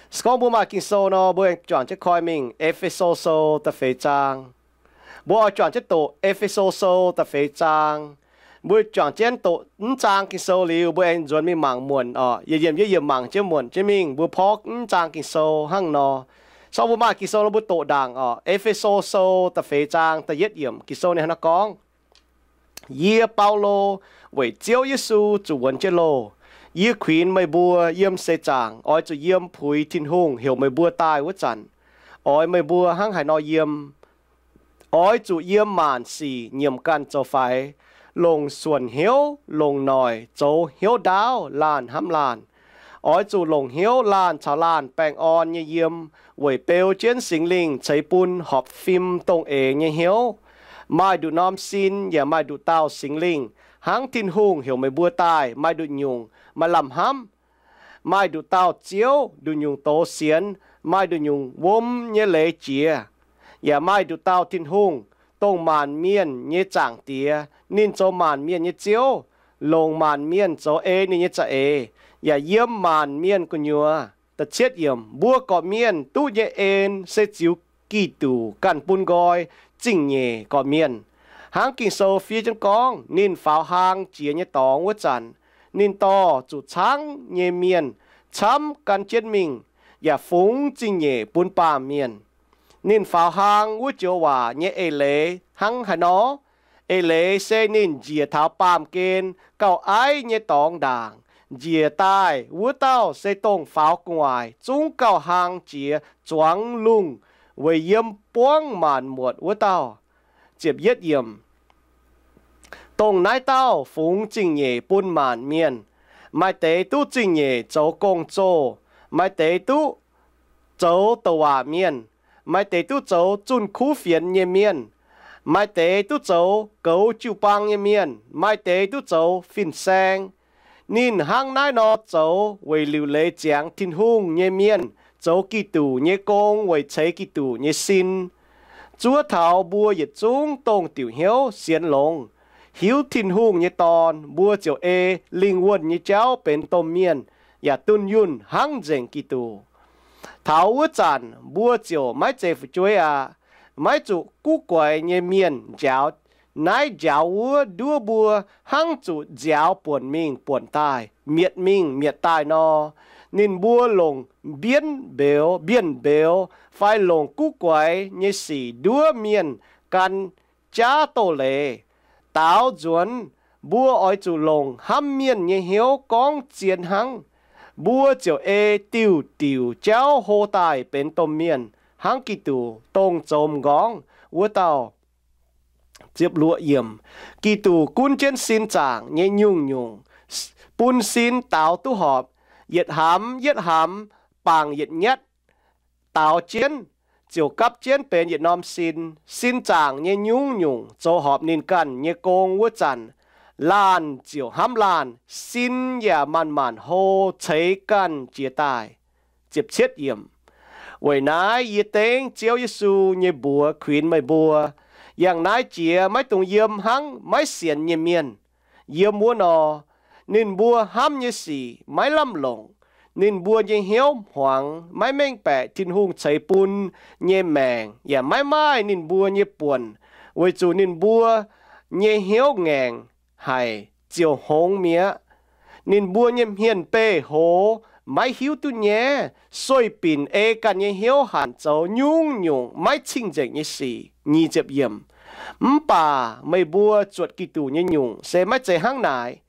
Se gorngv mbuo maaih Ging-Sou nor, mbuo aengx juangc jienv koi mingh E^fe^so Sou da'feix zaang. Mbuo oix juangc jienv doqc E^fe^so Sou da'feix zaang. Mbuo juangc jienv doqc mv zaang Ging-Sou liuz, mbuo aengx nzuonx mingh mangc muonc oc. Yietc yiemc yietc yiemc mangc jienv muonc jienv mingh, mbuo porv mv zaang Ging-Sou hnangv nor. Se gorngv mbuo maaih Ging-Sou nor, mbuo doqc ndaangc oc. E^fe^so Sou da'feix zaang da'yietv yiemc, Ging-Sou ninh hnangv naaiv gorngv, Yie, Baulo, weic Ziouv Yesu zuqc wuonx jienv loh, yie kuinx meih mbuo yiem seix zaangc oix zuqc yiem puix Tin-Hungh heuc meih mbuo daaih wuov zanc, oix meih mbuo hnangv haaix nor yiem. Oix zuqc yiem maanc sic nyiemc ganh zoux faix, longc suonc hnyouv, longc noic, zoux hnyouv ndaauv laanh hnamv laanh. Oix zuqc longc hnyouv laanh caux laanh baengh orn nyei yiem, weic beu jienv Singx Lingh ceix bun horpc fim dongh eix nyei hnyouv. Maaih nduqc norm sin yaac maaih nduqc dauh Singx Lingh, hnangv Tin-Hungh heuc meih mbuo daaih maaih nduqc nyungc maaih lamh hnamv. Maaih nduqc dauh Ziouv, nduqc nyungc doz sienx, maaih nduqc nyungc wuom nyei leiz jiex. Yaac maaih nduqc dauh Tin-Hungh, dongh maanc mienh nyei Zaangc Diex. Ninh zoux maanc mienh nyei Ziouv, longc maanc mienh zoux ei ninh nyei za'eix, yaac yiem maanc mienh gu'nyuoz. Da'cietv yiemc, mbuo gorqv-mienh duqv nyei en se ziux Giduc ganh bun nqoi zingh nyeic gorqv-mienh. Hnangv Ging-Sou fiev jienv gorngv, ninh faaux hlang jiex nyei dorngx wuov zanc, ninh dorh zuqc caangv nyei mienh camv gan jienv mingh, yaac fungx zingh nyeic bun baamh mienh. Ninh faaux hlang wuov joux waac nyei eix leiz hnangv haaix nor? Eix leiz se ninh njiec taux baamh gen gauh aiv nyei dorngx ndaangc. Njiec daaih wuov dauh se dongh faaux gu'nguaaic zungv gauh hlang jiex zuangx lungh weic yiem buangv maanc muotc wuov dauh. Ziepc yietv yiemc, dongh naaiv dauh fungx zingh nyeic bun maanc mienh. Maaih deix duqv zingh nyeic zoux gong-zoh, maaih deix duqv zoux douc waac mienh, maaih deix duqv zoux zunh kuv fienx nyei mienh, maaih deix duqv zoux goux jiu-baang nyei mienh, maaih deix duqv zoux fin-saeng. Ninh hnangv naaiv nor zoux weic liuc leiz ziangx Tin-Hungh nyei mienh zoux Giduc nyei gong weic ceix Giduc nyei sin. Zuov taux mbuo yietc zungv dongh diuc hnyouv sienx longx, hiuv Tin-Hungh nyei Dorn, mbuo ziouc ei lingh wuonh nyei jauv benx domh mienh, yaac dunh yunh hnangv nzengc Giduc. Taux wuov zanc mbuo ziouc maiv zeiz fu'jueiv aqv. Maiv zuqc guv guaix nyei mienh njaaux naaiv njaaux wuov nduov mbuo, hnangv zuqc nziaaux buonc mingh buonc daaih, mietc mingh mietc daaih nor. Ninh mbuo longc mbienv mbeux, mbienv mbeux, fai longc guv guaix nyei sic nduov mienh gan jaav doz-leiz. Daaux nzuonx, mbuo oix zuqc longc hnamv mienh nyei hnyouv gorngv zien hnangv. Mbuo ziouc ei diuh diuc jauv hlo daaih benx domh mienh hnangv Giduc, dongh zoux m'nqorngv wuov dauh. Ziepc luoqc yiemc, Giduc gunv jienv sin zaangc nyei nyungc-nyungc, bun sin daaux duqv horpc, yietc hnamv yietv hnamv, bangc yietc nyatv daaux jienv, ziouc gapv jienv benx yietc norm sin. Sin zaangc nyei nyungc-nyungc zoux horpc ninh ganh nyei gong wuov zanc, laanh ziouc hnamv laanh, sin yaac maanc-maanc hlo ceix ganh jiez daaih. Weic naaiv yie dengv Ziouv Yesu nyei mbuox kuinx meih mbuo, yangh naaiv jiex maiv dungx yiem hnangv maiv sienx nyei mienh. Yiem wuov nor, ninh mbuo hnamv nyei sic maiv lamh longc. Ninh mbuo nyei hnyouv hmuangx, maiv mengh baeqc Tin-Hungh ceix bun nyei maengc, yaac maiv maaih ninh mbuo nyei buonc, weic zuqc ninh mbuo nyei hnyouv ngaengc haic ziouc hngongx mi'aqv. Ninh mbuo nyei hmien beih hoz, maiv hiuv duqv nyaiv, sueih binc ei ganh nyei hnyouv hanc zoux nyungc-nyungc maiv cing-nzengc nyei sic. Mv baac meih mbuo zuotc Giduc nyei nyungc se maiv zeiz hnangv naaic.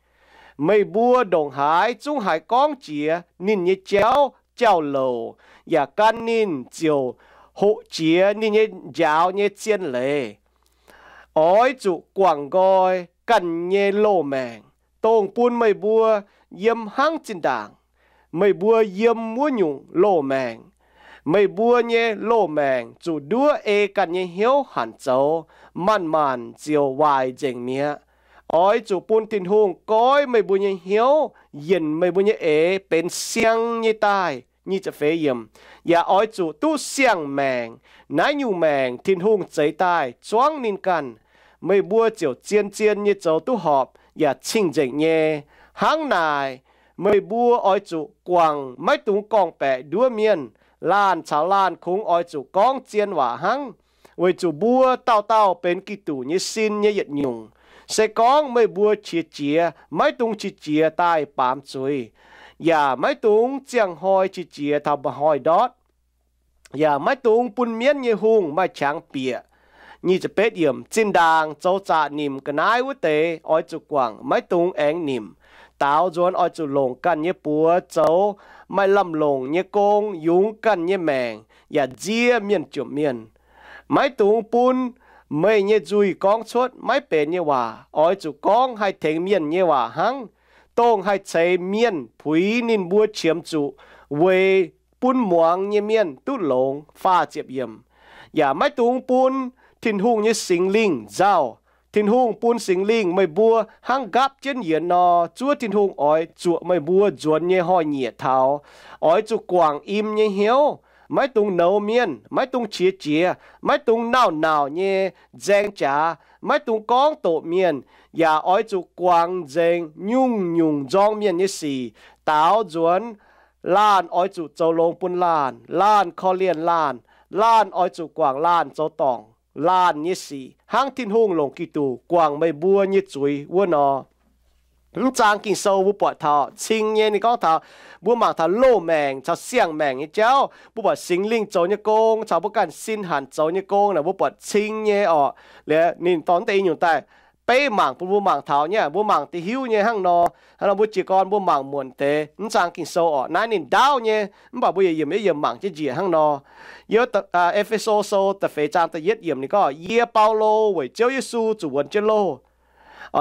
Meih mbuo ndongc haaix zungv haiz gorngv jiex ninh nyei jauv jauv-louc, yaac gan ninh ziouc hoqc jiex ninh nyei njaaux nyei zien leiz. Oix zuqc guangc nqoi ganh nyei loz-maengc, dongh bun meih mbuo yiem hnangv zinh ndaangc meih mbuo yiem wuov nyungc loz-maengc. Meih mbuo nyei loz-maengc zuqc nduov ei ganh nyei hnyouv hanc zoux, maanc-maanc ziouc waaic nzengc mi'aqv. Oix zuqc bun Tin-Hungh goiv meih mbuo nyei hnyouv, yienc meih mbuo nyei eix benx siang nyei daaih. Yaac oix zuqc duqv siang-maengc. Naaiv nyungc maengc Tin-Hungh zeix daaih zuangv ninh ganh. Meih mbuo ziouc zien-zien nyei zoux duqv horpc yaac cing-nzengc nyei. Hnangv naaic, meih mbuo oix zuqc guangc, maiv dungx gorngv-baeqc nduov mienh. Laanh caux laanh kungx oix zuqc gorngv zien waac hnangv, weic zuqc mbuo dauh dauh benx Giduc nyei sin nyei yietc nyungc. Se gorngv meih mbuo qiex jiez, maiv dungx qiex jiez daaih baamz zuiz, yaac maiv dungx ziangh hnoi qiex jiez taux mba'hnoi ndortv, yaac maiv dungx bun mienv nyei hungh maaih qangx bieqc. Zinh ndaangc zoux zaqc nimc ga'naaiv wuov deix oix zuqc guangc, maiv dungx aengx nimc. Daaux nzuonx oix zuqc longc ganh nyei buoz zoux maaih lamh longc nyei gong, yungz ganh nyei maengc, yaac nziev mienh jomc mienh. Maiv dungx bun meih nyei nzuih gorngv cuotv maiv benx nyei waac. Oix zuqc gorngv haih tengx mienh nyei waac hnangv, dongh haih ceix mienh puix ninh mbuo qiemx zuqc weic bun muangx nyei mienh duqv longx. Faah ziepc yiemc. Yaac maiv dungx bun Tin-Hungh nyei Singx Lingh nzauh. Tin-Hungh bun Singx Lingh meih mbuo hnangv nqaapv jienv yienx nor, zuov Tin-Hungh oix zuoqc meih mbuo nzuonx nyei hnoi-nyieqc taux. Oix zuqc guangc im nyei hnyouv, maiv dungx nouz mienh, maiv dungx qiex jiez, maiv dungx nauc nauc nyei nzaeng jaax, maiv dungx gorngv doqc mienh, yaac oix zuqc guangc nzengc nyungc-nyungc nzorng mienh nyei sic. Daaux nzuonx laanh oix zuqc zoux longx bun laanh, laanh korv-lienh laanh, laanh oix zuqc guangc laanh zoux dorngc laanh nyei sic, hnangv Tin-Hungh longc Giduc guangc meih mbuo nyei zuiz wuov nor. Mv zaang Ging-Sou mbuo buatc taux cing nyei, ninh gorngv taux, mbuo mangc taux loz-maengc caux siang-maengc nyei jauv, mbuo buatc Singx Lingh zoux nyei gong caux mbuo ganh sin hanc zoux nyei gong naaic, mbuo buatc cing nyei orqc. Liuz ninh dorh deix nyungc daaih beiv mangc bun mbuo mangc taux nyei. Mbuo mangc deix hiuv nyei hnangv nor. Hnangv nor mbuo jiez gorn mbuo mangc muonc deix mv zaang Ging-Sou orqc, naaiv ninh ndaauv nyei, mv baac mbuo yietc yiemc yietc yiemc mangc jienv njiec hnangv nor. Yiem E^fe^so Sou da'feix zaang da'yietv yiemc ninh gorngv, yie, Baulo, weic Ziouv Yesu zuqc wuonx jienv loh.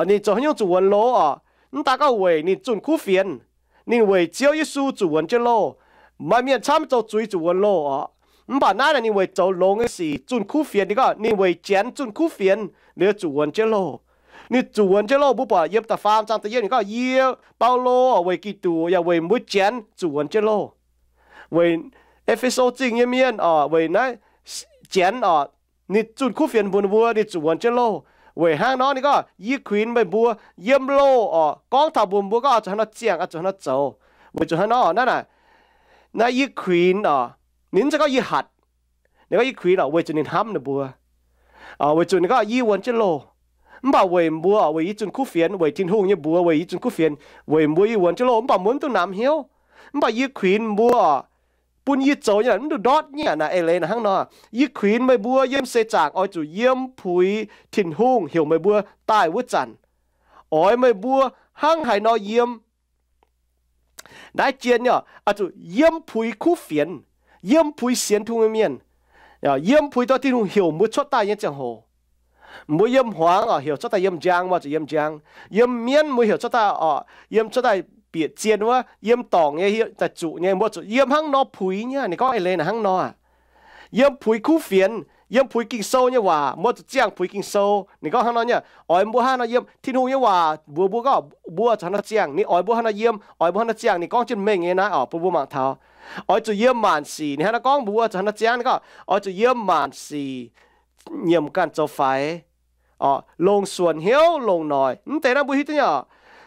Ninh zoux haaix nyungc zuqc wuonx loh orqc? Mv daaih gorngv weic ninh zunh kuv fienx. Ninh weic Ziouv Yesu zuqc wuonx jienv loh. Maaih mienh camv zoux zuiz zuqc wuonx loh orqc. Mv baac naaiv naaic ninh weic zoux longx nyei sic zunh kuv fienx. Ninh gorngv ninh weic Janx zunh kuv fienx liuz zuqc wuonx jienv loh. Ninh zuqc wuonx jienv loh, mbuo buatc yiem da'faam zaang da'yietv ninh gorngv, yie, Baulo, weic Giduc yaac weic mbuo Janx zuqc wuonx jienv loh. Weic E^fe^so Zingh nyei mienh orqc, weic naaiv Janx orqc, ninh zunh kuv fienx mbuox ninh mbuo ninh zuqc wuonx jienv loh. Weic hnangv nor ninh gorngv, yie kuinx meih mbuo yiem loh orqc, gorngv taux mbuox mbuo gorngv oix zuqc hnangv nor ziangh, oix zuqc hnangv nor zoux. Weic zuqc hnangv nor naaiv naaic, naaiv yie kuinx orqc, ninh mv zeiz gorngv yie hatc. Ninh gorngv yie kuinx orqc weic zuqc ninh hnamv ninh mbuo. Weic zuqc ninh gorngv yie wuonx jienv loh. Mv baac weic mbuo orqc, weic yie zunh kuv fienx, weic Tin-Hungh nyei mbuox weic yie zunh kuv fienx, weic mbuo yie wuonx jienv loh. Mv baac mbuo mv duqv namx hnyouv. Mv baac yie kuinx mbuo orqc, bun yie zoux nyei naaic mv duqv ndortv nyei naaic. Eix leiz naaic hnangv nor, yie kuinx meih mbuo yiem seix zaangc oix zuqc yiem puix Tin-Hungh heuc meih mbuo daaih wuov zanc, oix meih mbuo hnangv haaix nor yiem. Naaiv jien nyei oix zuqc yiem puix kuv fienx, yiem puix sienx Tin-Hungh nyei mienh, yiem puix dorh Tin-Hungh heuc mbuo cuotv daaih nyei ziangh hoc. Mbuo yiem hmuangx orqc, heuc cuotv daaih yiem njang, mbuo zuqc yiem njang. Yiem mienv mbuo heuc cuotv daaih orqc, yiem cuotv daaih bieqc zien wuov, yiem dorngc nyei, daaih zuqc nyei, mbuo zuqc yiem hnangv nor puix nyei. Ninh gorngv eix leiz naaic hnangv nor, yiem puix kuv fienx, yiem puix Ging-Sou nyei waac, mbuo zuqc ziangh puix Ging-Sou. Ninh gorngv hnangv nor nyei, oix mbuo hnangv nor yiem. Tin-Hungh nyei waac mbuox mbuo gorngv mbuo zuqc hnangv nor ziangh. Ninh oix mbuo hnangv nor yiem, oix mbuo hnangv nor ziangh. Ninh gorngv jienv mengh nyei naaiv orqc, bun mbuo mangc taux. Oix zuqc yiem maanc sic. Ninh hnangv nor gorngv mbuox mbuo zuqc hnangv nor ziangh, ninh gorngv oix zuqc yiem maanc sic, nyiemc ganh zoux faix, longc suonc hnyouv longc noic. Mv deix naaiv mbuo hiuv duqv nyei orqc,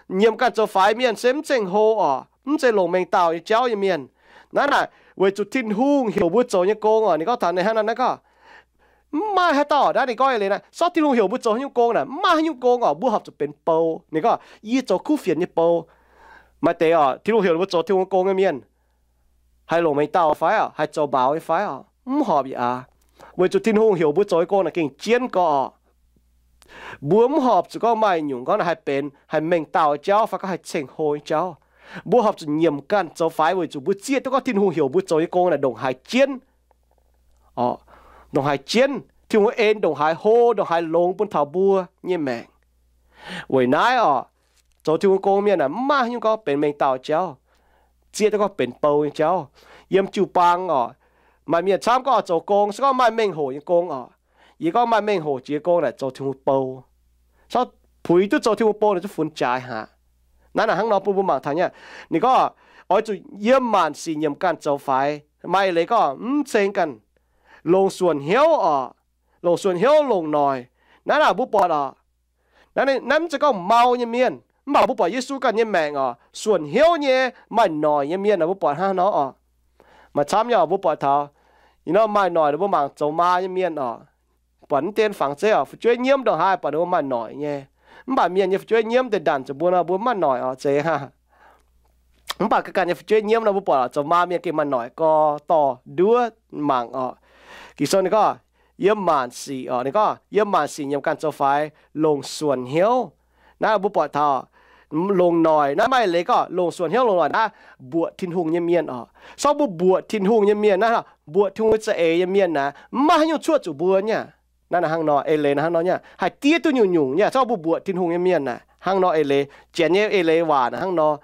nyiemc ganh zoux faix mienh se mv ceng-hlo orqc, mv zeiz longc mengh dauh nyei jauv nyei mienh. Naaiv naaic weic zuqc Tin-Hungh heuc mbuo zoux nyei gong orqc, ninh gorngv taux ninh hnangv naaiv gorngv, mv maaih haaix dauh naaiv ninh gorngv eix leiz naaic, sortv Tin-Hungh heuc mbuo zoux haaix nyungc gong naaic, mv maaih haaix nyungc gong orqc, mbuo horpc zuqc benx bou. Ninh gorngv yie zoux kuv fienx nyei bou. Maaih deix orqc, Tin-Hungh heuc mbuo zoux Tin-Hungh gong nyei mienh haih longc mengh dauh fai orqc, haih zoux mbaaux nyei fai orqc? Mv horpc aqv. Weic zuqc Tin-Hungh heuc mbuo zoux nyei gong naaic gengh jienv gorx orqc. Mbuo mv horpc zuqc gorngv maaih nyungc gorngv naaic haih benx haih mengh dauh nyei jauv fai gorngv haih ceng-hlo nyei jauv. Mbuo horpc zuqc nyiemc ganh zoux faix weic zuqc mbuo zieqv duqv gorngv Tin-Hungh heuc mbuo zoux nyei gong naaic ndongc haaix jienv orqc, ndongc haaix jienv, Tin-Hungh en ndongc haaix hlo, ndongc haaix longx bun taux mbuo nyei maengc. Weic naaiv orqc, zoux Tin-Hungh gong mienh naaic mv maaih haaix nyungc gorngv benx mengh dauh jauv, zieqv duqv gorngv benx bou nyei jauv. Yiem jiu-baang orqc, maaih mienh camv gorngv oix zoux gong, se gorngv maaih mengh hoc nyei gong orqc. Yie gorngv maaih mengh hoc jiex gong naaic zoux Tin-Hungh bou. Caux puix duqv zoux Tin-Hungh bou naaic zuqc funx jaaix haic. Naaiv naaic hnangv nor bun mbuo mangc taux nyei. Ninh gorngv oix zuqc yiem maanc sic nyiemc ganh zoux faix. Maaih leiz gorngv mv ceng ganh, longc suonc hnyouv orqc, longc suonc hnyouv longc noic. Naaiv naaic mbuo buatc orqc, naaiv mv zeiz gorngv mau nyei mienh. Mv baac mbuo buatc Yesu ganh nyei maengc oc, suonc hnyouv nyei, maaih noic nyei mienh oc, mbuo buatc hnangv nor oc. Maaih camv nyei oc, mbuo buatc taux, ih nor maaih noic, mbuo mangc zoux maa nyei mienh oc, buatc mv dien fangx zeiv oc, fu'jueiv nyiemv ndongc haaix buatc ninh mbuo maaih noic nyei. Mv baac mienh nyei fu'jueiv nyiemv deix ndanc zuqc mbuo nor, mbuo mv maaih noic oc, zeiz aqv. Mv baac ga'ganh nyei fu'jueiv nyiemv nor, mbuo buatc zoux maa mienh gengh maaih noic gorx dorh nduov mangc oc. Ging-Sou ninh gorngv, yiem maanc sic oc, ninh gorngv yiem maanc sic nyiemc ganh zoux faix, longc suonc hnyouv. Naaiv mbuo buatc taux longc noic naaiv maaih eix leiz gorngv longc suonc hnyouv longc noic naaiv mbuoqc Tin-Hungh nyei mienh oc. Sorng mbuo mbuoqc Tin-Hungh nyei mienh naaiv, mbuoqc Tin-Hungh nyei za'eix nyei mienh naaiv, mv maaih haaix nyungc cuoqv zuqc mbuo nyei. Naaiv hnangv nor, eix leiz hnangv nor nyei, haih diev duqv nyungc-nyungc nyei. Sorng mbuo mbuoqc Tin-Hungh nyei mienh naaiv hnangv nor, eix leiz, janx nyei eix leiz waac naaiv hnangv nor,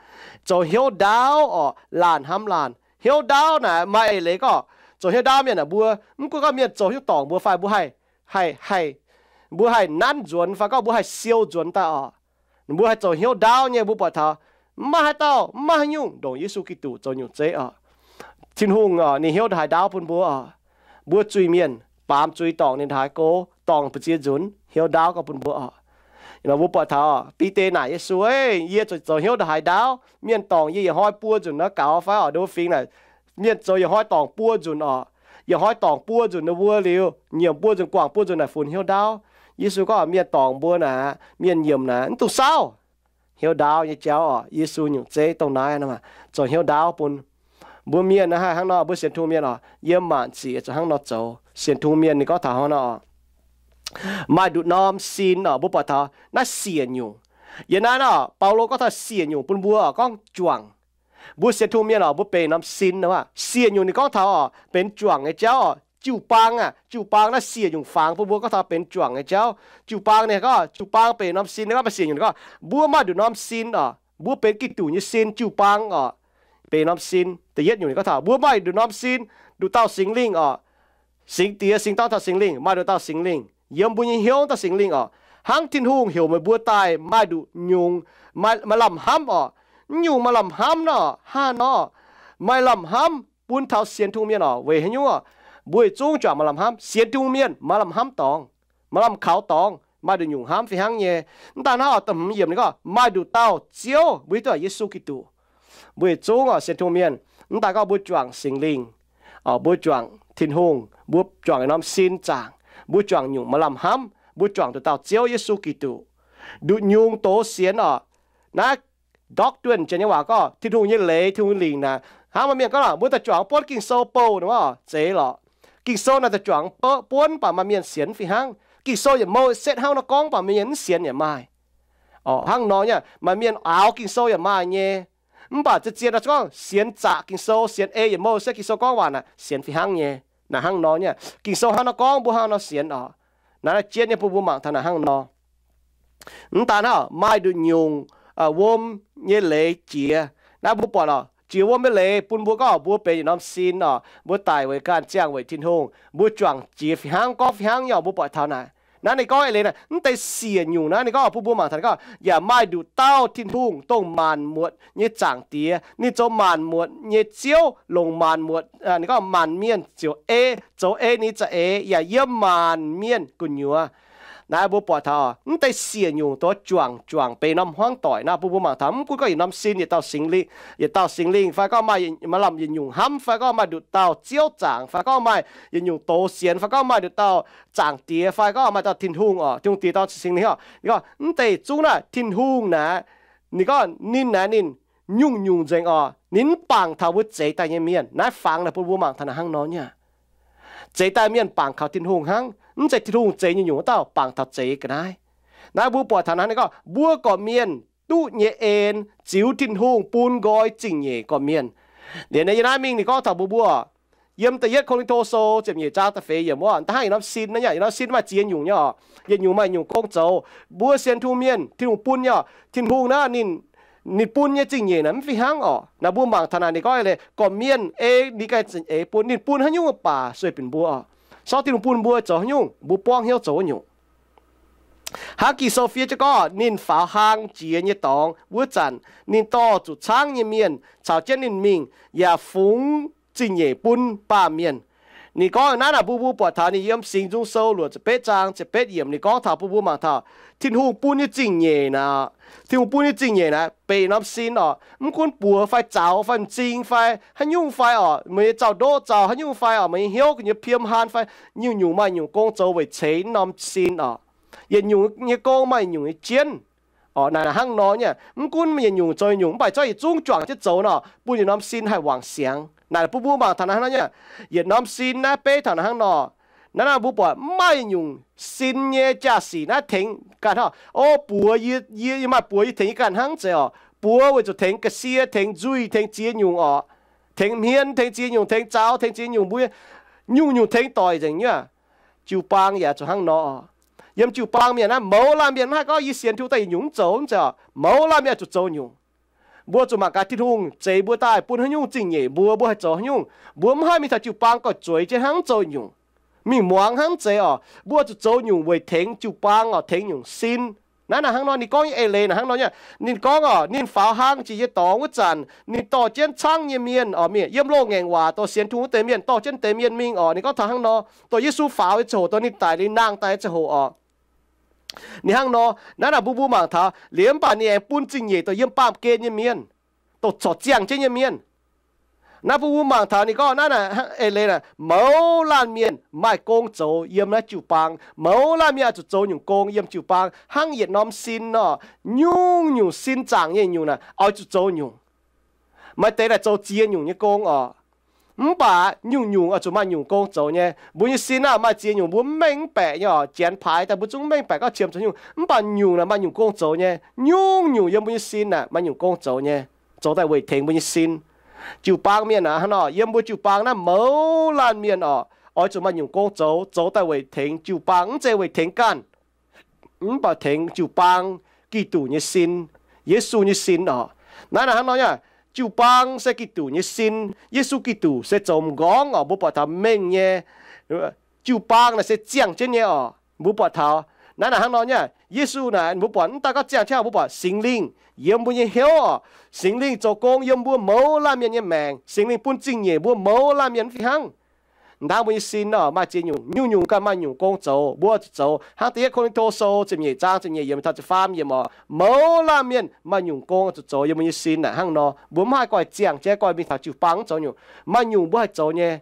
zoux hnyouv ndaauv oc, laanh hnamv laanh. Hnyouv ndaauv naaic maaih eix leiz gorngv zoux hnyouv ndaauv mienh naaic, mbuo mv gunv gorngv mienh zoux hnyouv dorngc mbuo fai mbuo haih, haih, mbuo haih nanv nzuonx fai gorngv mbuo haih siou nzuonx daaih oc, mbuo haih zoux hnyouv ndaauv nyei, mbuo buatc taux mv maaih haaix dauh, mv maaih haaix nyungc ndongc Yesu Giduc zoux nyungc zeiv oc. Tin-Hungh oc, ninh hnyouv ndongc haaix ndaauv bun mbuo oc. Mbuo zuiz-mienh baamz zuiz dorngc ninh ndongc haaix go, dorngc mbu'ziex nzunc, hnyouv ndaauv gorngv bun mbuo oc. Mbuo buatc taux Bide naaic Yesu, Yie zoux hnyouv ndongc haaix ndaauv? Mienh dorngc yie yietc hnoi buo nzunc nor gaux fai oc, ndo fingx naaic, mienh zoux yietc hnoi dorngc buo nzunc oc. Yietc hnoi dorngc buo nzunc nor, mbuo liuz nyiemc buo nzunc, guangc buo nzunc naaic funx hnyouv ndaauv. Yesu gorngv mienh dorngc mbuo naaic, mienh nyiemc naaic, mv dungx saauv. Hnyouv ndaauv nyei jauv oc, Yesu nyungc zeiv dongh naaiv, zoux hnyouv ndaauv bun mbuo mienh naaiv. Haih hnangv nor, mbuo sienx Tin-Hungh mienh oc, yiem maanc sic zuqc hnangv nor zoux. Sienx Tin-Hungh mienh ninh gorngv taux hnangv nor oc, maaih nduqc norm sin oc, mbuo buatc taux naaiv siec nyungc. Yiem naaiv nor, Baulo gorngv taux siec nyungc bun mbuo oc, gorngv juangc. Mbuo sienx Tin-Hungh mienh oc, mbuo benx norm sin oc. Siec nyungc ninh gorngv taux oc, benx juangc nyei jauv oc. Jiu-baang aah, jiu-baang naaiv siec nyungc fangx bun mbuo gorngv taux benx juangc nyei jauv. Jiu-baang ninh gorngv, jiu-baang benx norm sin, ninh gorngv maaih siec nyungc ninh gorngv mbuo maaih nduqc norm sin oc. Mbuo benx Giduc nyei sin, jiu-baang oc, benx norm sin. Da'yietv nyungc ninh gorngv taux mbuo maaih nduqc norm sin, nduqc dauh Singx Lingh oc. Singx Diex, Singx Dorn caux Singx Lingh, maaih nduqc dauh Singx Lingh yiem mbuo nyei hnyouv, dauh Singx Lingh oc, hnangv Tin-Hungh heuc meih mbuo daaih maaih nduqc nyungc, maaih lamh hnamv oc. Mv nyungc maaih lamh hnamv nor, hnangv nor, maaih lamh hnamv bun taux sienx Tin-Hungh mienh oc. Weic haaix nyungc oc? Mbuo yietc zungv juangc maaih lamh hnamv. Sienx Tin-Hungh mienh maaih lamh hnamv dorngx, maaih lamh kaux dorngx, maaih nduqc nyungc hnamv fih hnangv nyei. Mv daaih hnangv oc, da'hmz yiemc ninh gorngv maaih nduqc dauh Ziouv, mbuo hiuv duqv Yesu Giduc. Mbuo yietc zungv oc, sienx Tin-Hungh mienh, mv daaih gorngv mbuo juangc Singx Lingh, mbuo juangc Tin-Hungh, mbuo juangc norm sin zaangc, mbuo juangc nyungc maaih lamh hnamv, mbuo juangc nduqc dauh Ziouv Yesu Giduc. Nduqc nyungc doz sienx oc. Naaiv doctrine, janx nyei waac gorngv Tin-Hungh nyei leiz, Tin-Hungh lingc naaic. Hnangv maaih mienh gorngv lorqc, mbuo daaih juangc buonv Ging-Sou bou nor, zeiz lorqc. Ging-Sou naaic daaih juangc buonv, mv baac maaih mienh sienx fih hnangv. Ging-Sou yietc mouh setv hnangv nor gorngv, mv baac maaih mienh mv sienx yaac maaih. Oc, hnangv nor nyei, maaih mienh aaux Ging-Sou yaac maaih nyei. Mv baac zien-zien nor gorngv sienx zaqc Ging-Sou, sienx ei yietc mouh setv Ging-Sou gorngv waac naaic, sienx fih hnangv nyei. Naaic hnangv nor nyei, Ging-Sou hnangv nor gorngv, mbuo hnangv nor sienx oc. Naaiv jien nyei bun mbuo mangc taux naaic hnangv nor. Mv daan hnangv, maaih nduqc nyungc wuom nyei leiz jiex. Naaiv mbuo buatc oc, jiex wuom nyei leiz bun mbuo gorngv mbuo benx yietc norm sin oc, mbuo daic weic ganh, ziangh weic Tin-Hungh, mbuo juangc jiex fih hnangv, gorngv fih hnangv nyei oc. Mbuo buatc taux naaic, naaiv ninh gorngv eix leiz naaic, mv deix siec nyungc naaiv ninh gorngv bun mbuo mangc taux ninh gorngv, yaac maaih nduqc dauh Tin-Hungh dongh maanc muotc nyei Zaangc Diex. Ninh zoux maanc muotc nyei Ziouv, longc maanc muotc, ninh gorngv maanc mienh ziouc ei, zoux ei ninh za'eix, yaac yiem maanc mienh gu'nyuoz. Naaiv mbuo buatc taux mv deix siec nyungc doz juangc, juangc benx norm hmuangv doic naaiv bun mbuo mangc taux, mv gunv gorngv yietc norm sin, yietc dauh Singx Lingh, yietc dauh Singx Lingh fai gorngv maaih, maaih lamh yietc nyungc hnamv, fai gorngv maaih nduqc dauh Ziouv zaangc, fai gorngv maaih yietc nyungc doz sienx, fai gorngv maaih nduqc dauh Zaangc Diex, fai gorngv maaih dauh Tin-Hungh oc, Tin-Hungh Diex, dauh Singx Lingh oc. Ninh gorngv mv deix zungv naaic, Tin-Hungh naaic, ninh gorngv ninh naaic ninh nyungc-nyungc nzengc oc. Ninh mv bangc taux mbuo zeix daaih nyei mienh. Naaiv fangx naaic bun mbuo mangc taux naaic hnangv nor nyei. Zeix daaih mienh bangc kaux Tin-Hungh hnangv, mv zeiz Tin-Hungh zeix nyungc-nyungc wuov dauh bangc taux zeix ga'naaiv. Naaiv mbuo buatc taux naaiv ninh gorngv mbuo gorqv-mienh duqv nyei en ziux Tin-Hungh bun nqoi zingh nyeic gorqv-mienh. Liuz naaiv yiem naaiv mingh ninh gorngv taux mbuo, mbuo yiem da'yietv Ko^lin^to Sou ziepc nyeic zaang da'feix yiemc wuov, da'hnangv yietc norm sin naaiv, yietc norm sin maaih ziex nyungc nyei oc. Yietc nyungc maaih nyungc gong zoux. Mbuo sienx Tin-Hungh mienh, Tin-Hungh bun nyei oc. Tin-Hungh naaiv ninh, ninh bun nyei zingh nyeic naaic mv fih hnangv oc. Naaiv mbuo mangc taux naaic ninh gorngv leiz gorqv-mienh ei ninh ganh zingh nyeic bun, ninh bun haaix nyungc baac sueih bienh mbuo oc. Sorng Tin-Hungh bun mbuo zoux haaix nyungc, mbuo buangv hnyouv zoux wuov nyungc. Hnangv Ging-Sou fiev jienv gorngv, ninh faaux hlang jiex nyei dorngx wuov zanc, ninh dorh zuqc caangv nyei mienh caux jienv ninh mingh, yaac fungx zingh nyeic bun baamh mienh. Ninh gorngv naaiv naaic, mbuo mbuo buatc taux ninh yiem Singx Nzung Sou luoqc ziepc betv zaang ziepc betv yiemc, ninh gorngv taux mbuo mbuo mangc taux Tin-Hungh bun nyei zingh nyeic naaic, Tin-Hungh bun nyei zingh nyeic naaic benx norm sin orqc. Mv gunv buoz fai zaux fai m'zing fai haaix nyungc fai orqc, meih nyei zaux-ndoqv zaux haaix nyungc fai orqc, meih nyei hnyouv nyei piem haan fai, nyungc-nyungc maaih nyungc gong zoux weic ceix norm sin orqc. Yietc nyungc nyei gong maaih nyungc nyei jienv. Orqc, naaic hnangv nor nyei. Mv gunv yietc nyungc zoux nyungc, mv baac zorqv yietc zungv juangc jienv zoux nor, bun yietc norm sin haih wangc siangx. Naaic bun mbuo mangc taux naaiv hnangv nor nyei, yietc norm sin naaiv beiv taux naaiv hnangv nor. Naaiv naaiv mbuo buatc mv maaih nyungc sin nyei jaa-sic naaiv tengx ganh hnangv. O, buoz yie, yie, yie maaih buoz yie tengx yie ganh hnangv zeiz orqc. Buoz weic zuqc tengx ga'sie, tengx nzuih, tengx ziex nyungc orqc. Tengx hmien, tengx ziex nyungc, tengx zaux, tengx ziex nyungc, mbuo nyungc-nyungc tengx doic nzengc nyei. Jiu-baang yaac zuqc hnangv nor. Yiem jiu-baang mienh naaiv, mouz laanh mienh mv haih gorngv yie sienx Tin-Hungh daaih yietc nyungc mv zoux, mv zeiz orqc. Mouz laanh mienh zuqc zoux nyungc. Mbuo zuqc mangc gaax Tin-Hungh zeix mbuo daaih bun haaix nyungc zingh nyeic mbuo, mbuo haih zoux haaix nyungc. Mbuo mv haih mingh taux jiu-baang gauh zueiz jienv hnangv zoux nyungc, mingh muangx hnangv zeiz orqc. Mbuo zuqc zoux nyungc weic tengx jiu-baang orqc, tengx nyungc sin. Naaiv naaic hnangv nor, ninh gorngv nyei eix leiz naaic hnangv nor nyei. Ninh gorngv orqc, ninh faaux hlang jiex nyei dorngx wuov zanc, ninh dorh jienv caangv nyei mienh orqc, mienh yiem loz-ngaengc waac dorh sienx Tin-Hungh wuov deix mienh, dorh jienv deix mienh mingh orqc. Ninh gorngv taux hnangv nor, dorh Yesu faaux nyei ziangh hoc, dorh ninh daic liuz nangh daaih nyei ziangh hoc orqc. Ninh hnangv nor, naaiv naaic mbuo mbuo mangc taux liuz, mv baac ninh aengx bun zingh nyeic dongh yiem baamh gen nyei mienh, dongh corc ziangh jienv nyei mienh. Naaiv mbuo mbuo mangc taux ninh gorngv naaiv naaic eix leiz naaic, mouz laanh mienh maaih gong zoux yiem naaiv jiu-baang. Mouz laanh mienh oix zuqc zoux nyungc gong yiem jiu-baang hnangv yietc norm sin nor. Nyungc-nyungc sin zaangc nyei nyungc naaic oix zuqc zoux nyungc. Maaih deix naaic zoux ziex nyungc nyei gong orqc. Mv baac nyungc-nyungc oix zuqc maaih nyungc gong zoux nyei. Mbuo nyei sin naaic maaih ziex nyungc, mbuo mv mengh baeqc nyei orqc. Janx paaix daaih mbuo zungv mv mengh baeqc gorngv qiemx zoux nyungc. Mv baac nyungc naaic maaih nyungc gong zoux nyei. Nyungc-nyungc yiem mbuo nyei sin naaic maaih nyungc gong zoux nyei, zoux daaih weic tengx mbuo nyei sin. Jiu-baang mienh aac hnangv nor, yiem mbuo jiu-baang naaiv mouz laanh mienh orqc, oix zuqc maaih nyungc gong zoux, zoux daaih weic tengx jiu-baang, mv zeiz weic tengx ganh, mv baac tengx jiu-baang, Giduc nyei sin, Yesu nyei sin orqc. Naaiv naaic hnangv nor nyei, jiu-baang se Giduc nyei sin, Yesu Giduc se zoux m'nqorngv orqc. Mbuo buatc taux mengh nyei, jiu-baang naaic se ziangh jienv nyei orqc. Mbuo buatc taux naaiv naaic hnangv nor nyei, Yesu naaic mbuo buatc mv daaih gorngv ziangh jienv, mbuo buatc Singx Lingh yiem mbuo nyei hnyouv orqc. Singx Lingh zoux gong yiem mbuo mouz laanh mienh nyei maengc. Singx Lingh bun zingh nyeic mbuo mouz laanh mienh fih hnangv. Hnangv mbuo nyei sin orqc, maaih ziex nyungc, nyungc-nyungc ganh maaih nyungc gong zoux, mbuo zuqc zoux. Hnangv da'yietv Ko^lin^to Sou ziepc nyeic zaang ziepc nyeic yiemc taux ziepc faam yiemc orqc, mouz laanh mienh maaih nyungc gong zuqc zoux yiem mbuo nyei sin naaic hnangv nor. Mbuo mv haih goiv ziangh jienv goiv mingh taux jiu-baang mv zoux nyungc. Maaih nyungc mbuo haih zoux nyei.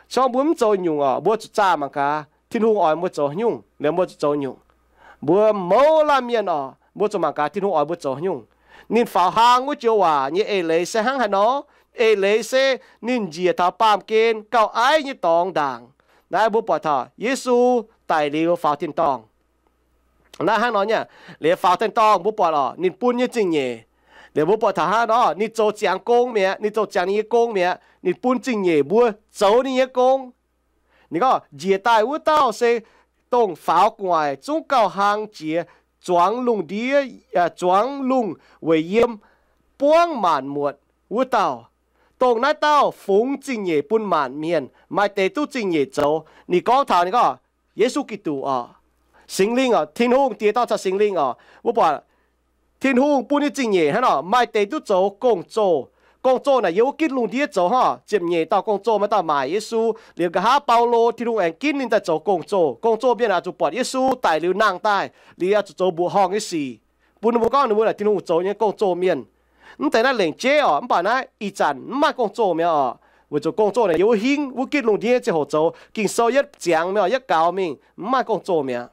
Se gorngv mbuo mv zoux nyungc orqc, mbuo zuqc zaah mangc gaax Tin-Hungh oix mbuo zoux haaix nyungc, liemh mbuo zuqc zoux nyungc. Mbuo mouz laanh mienh orqc, mbuo zuqc mangc gaax Tin-Hungh oix mbuo zoux haaix nyungc. Ninh faaux hlang wuov joux waac nyei eix leiz se hnangv haaix nor? Eix leiz se ninh njiec taux baamh gen gauh aiv nyei dorngx ndaangc. Naaiv mbuo buatc taux Yesu daic liuz faaux tin-dorngh. Naaiv hnangv nor nyei, liuz faaux tin-dorngh mbuo buatc orqc, ninh bun nyei zingh nyeic. Liuz mbuo buatc taux hnangv nor, ninh zoux ziangx gong mi'aqv, ninh zoux ziangx ninh nyei gong mi'aqv, ninh bun zingh nyeic mbuo zoux ninh nyei gong. Ninh gorngv njiec daaih wuov dauh se dongh faaux gu'nguaaic zungv gauh hlang jiex, zuangx lungh ndiev, zuangx lungh weic yiem, buangv maanc muotc wuov dauh. Dongh naaiv dauh fungx zingh nyeic bun maanc mienh, maaih deix duqv zingh nyeic zoux. Ninh gorngv taux ninh gorngv Yesu Giduc orqc, Singx Lingh orqc, Tin-Hungh diex dorh caux Singx Lingh orqc. Mbuo buatc Tin-Hungh bun nyei zingh nyeic hnangv nor, maaih deix duqv zoux gong-zoh. Gong-zoh naaic yiem wuov gitv lungh ndiev zoux hnangv. Ziepc nyeic dauh gong-zoh, maaih dauh maaic Yesu. Liuz nqa'haav Baulo, Tin-Hungh aengx ginv ninh daaih zoux gong-zoh. Gong-zoh mienh oix zuqc buatc Yesu daic liuz nangh daaih, liuz oix zuqc zoux mbuoqc horngh nyei sic, bun ninh mbuo gorngv ninh mbuo naaic Tin-Hungh zoux nyei gong-zoh mienh. Mv deix naaiv lengc jeiv orqc, mv baac naaiv ih zanc mv maaih gong-zoh mi'aqv orqc. Weic zuqc gong-zoh naaic yiem wuov hingv, wuov gitv lungh ndiev ziangh hoc zoux. Ging-Sou yietv ziangx mi'aqv orqc, yietv gaux mingh, mv maaih gong-zoh mi'aqv.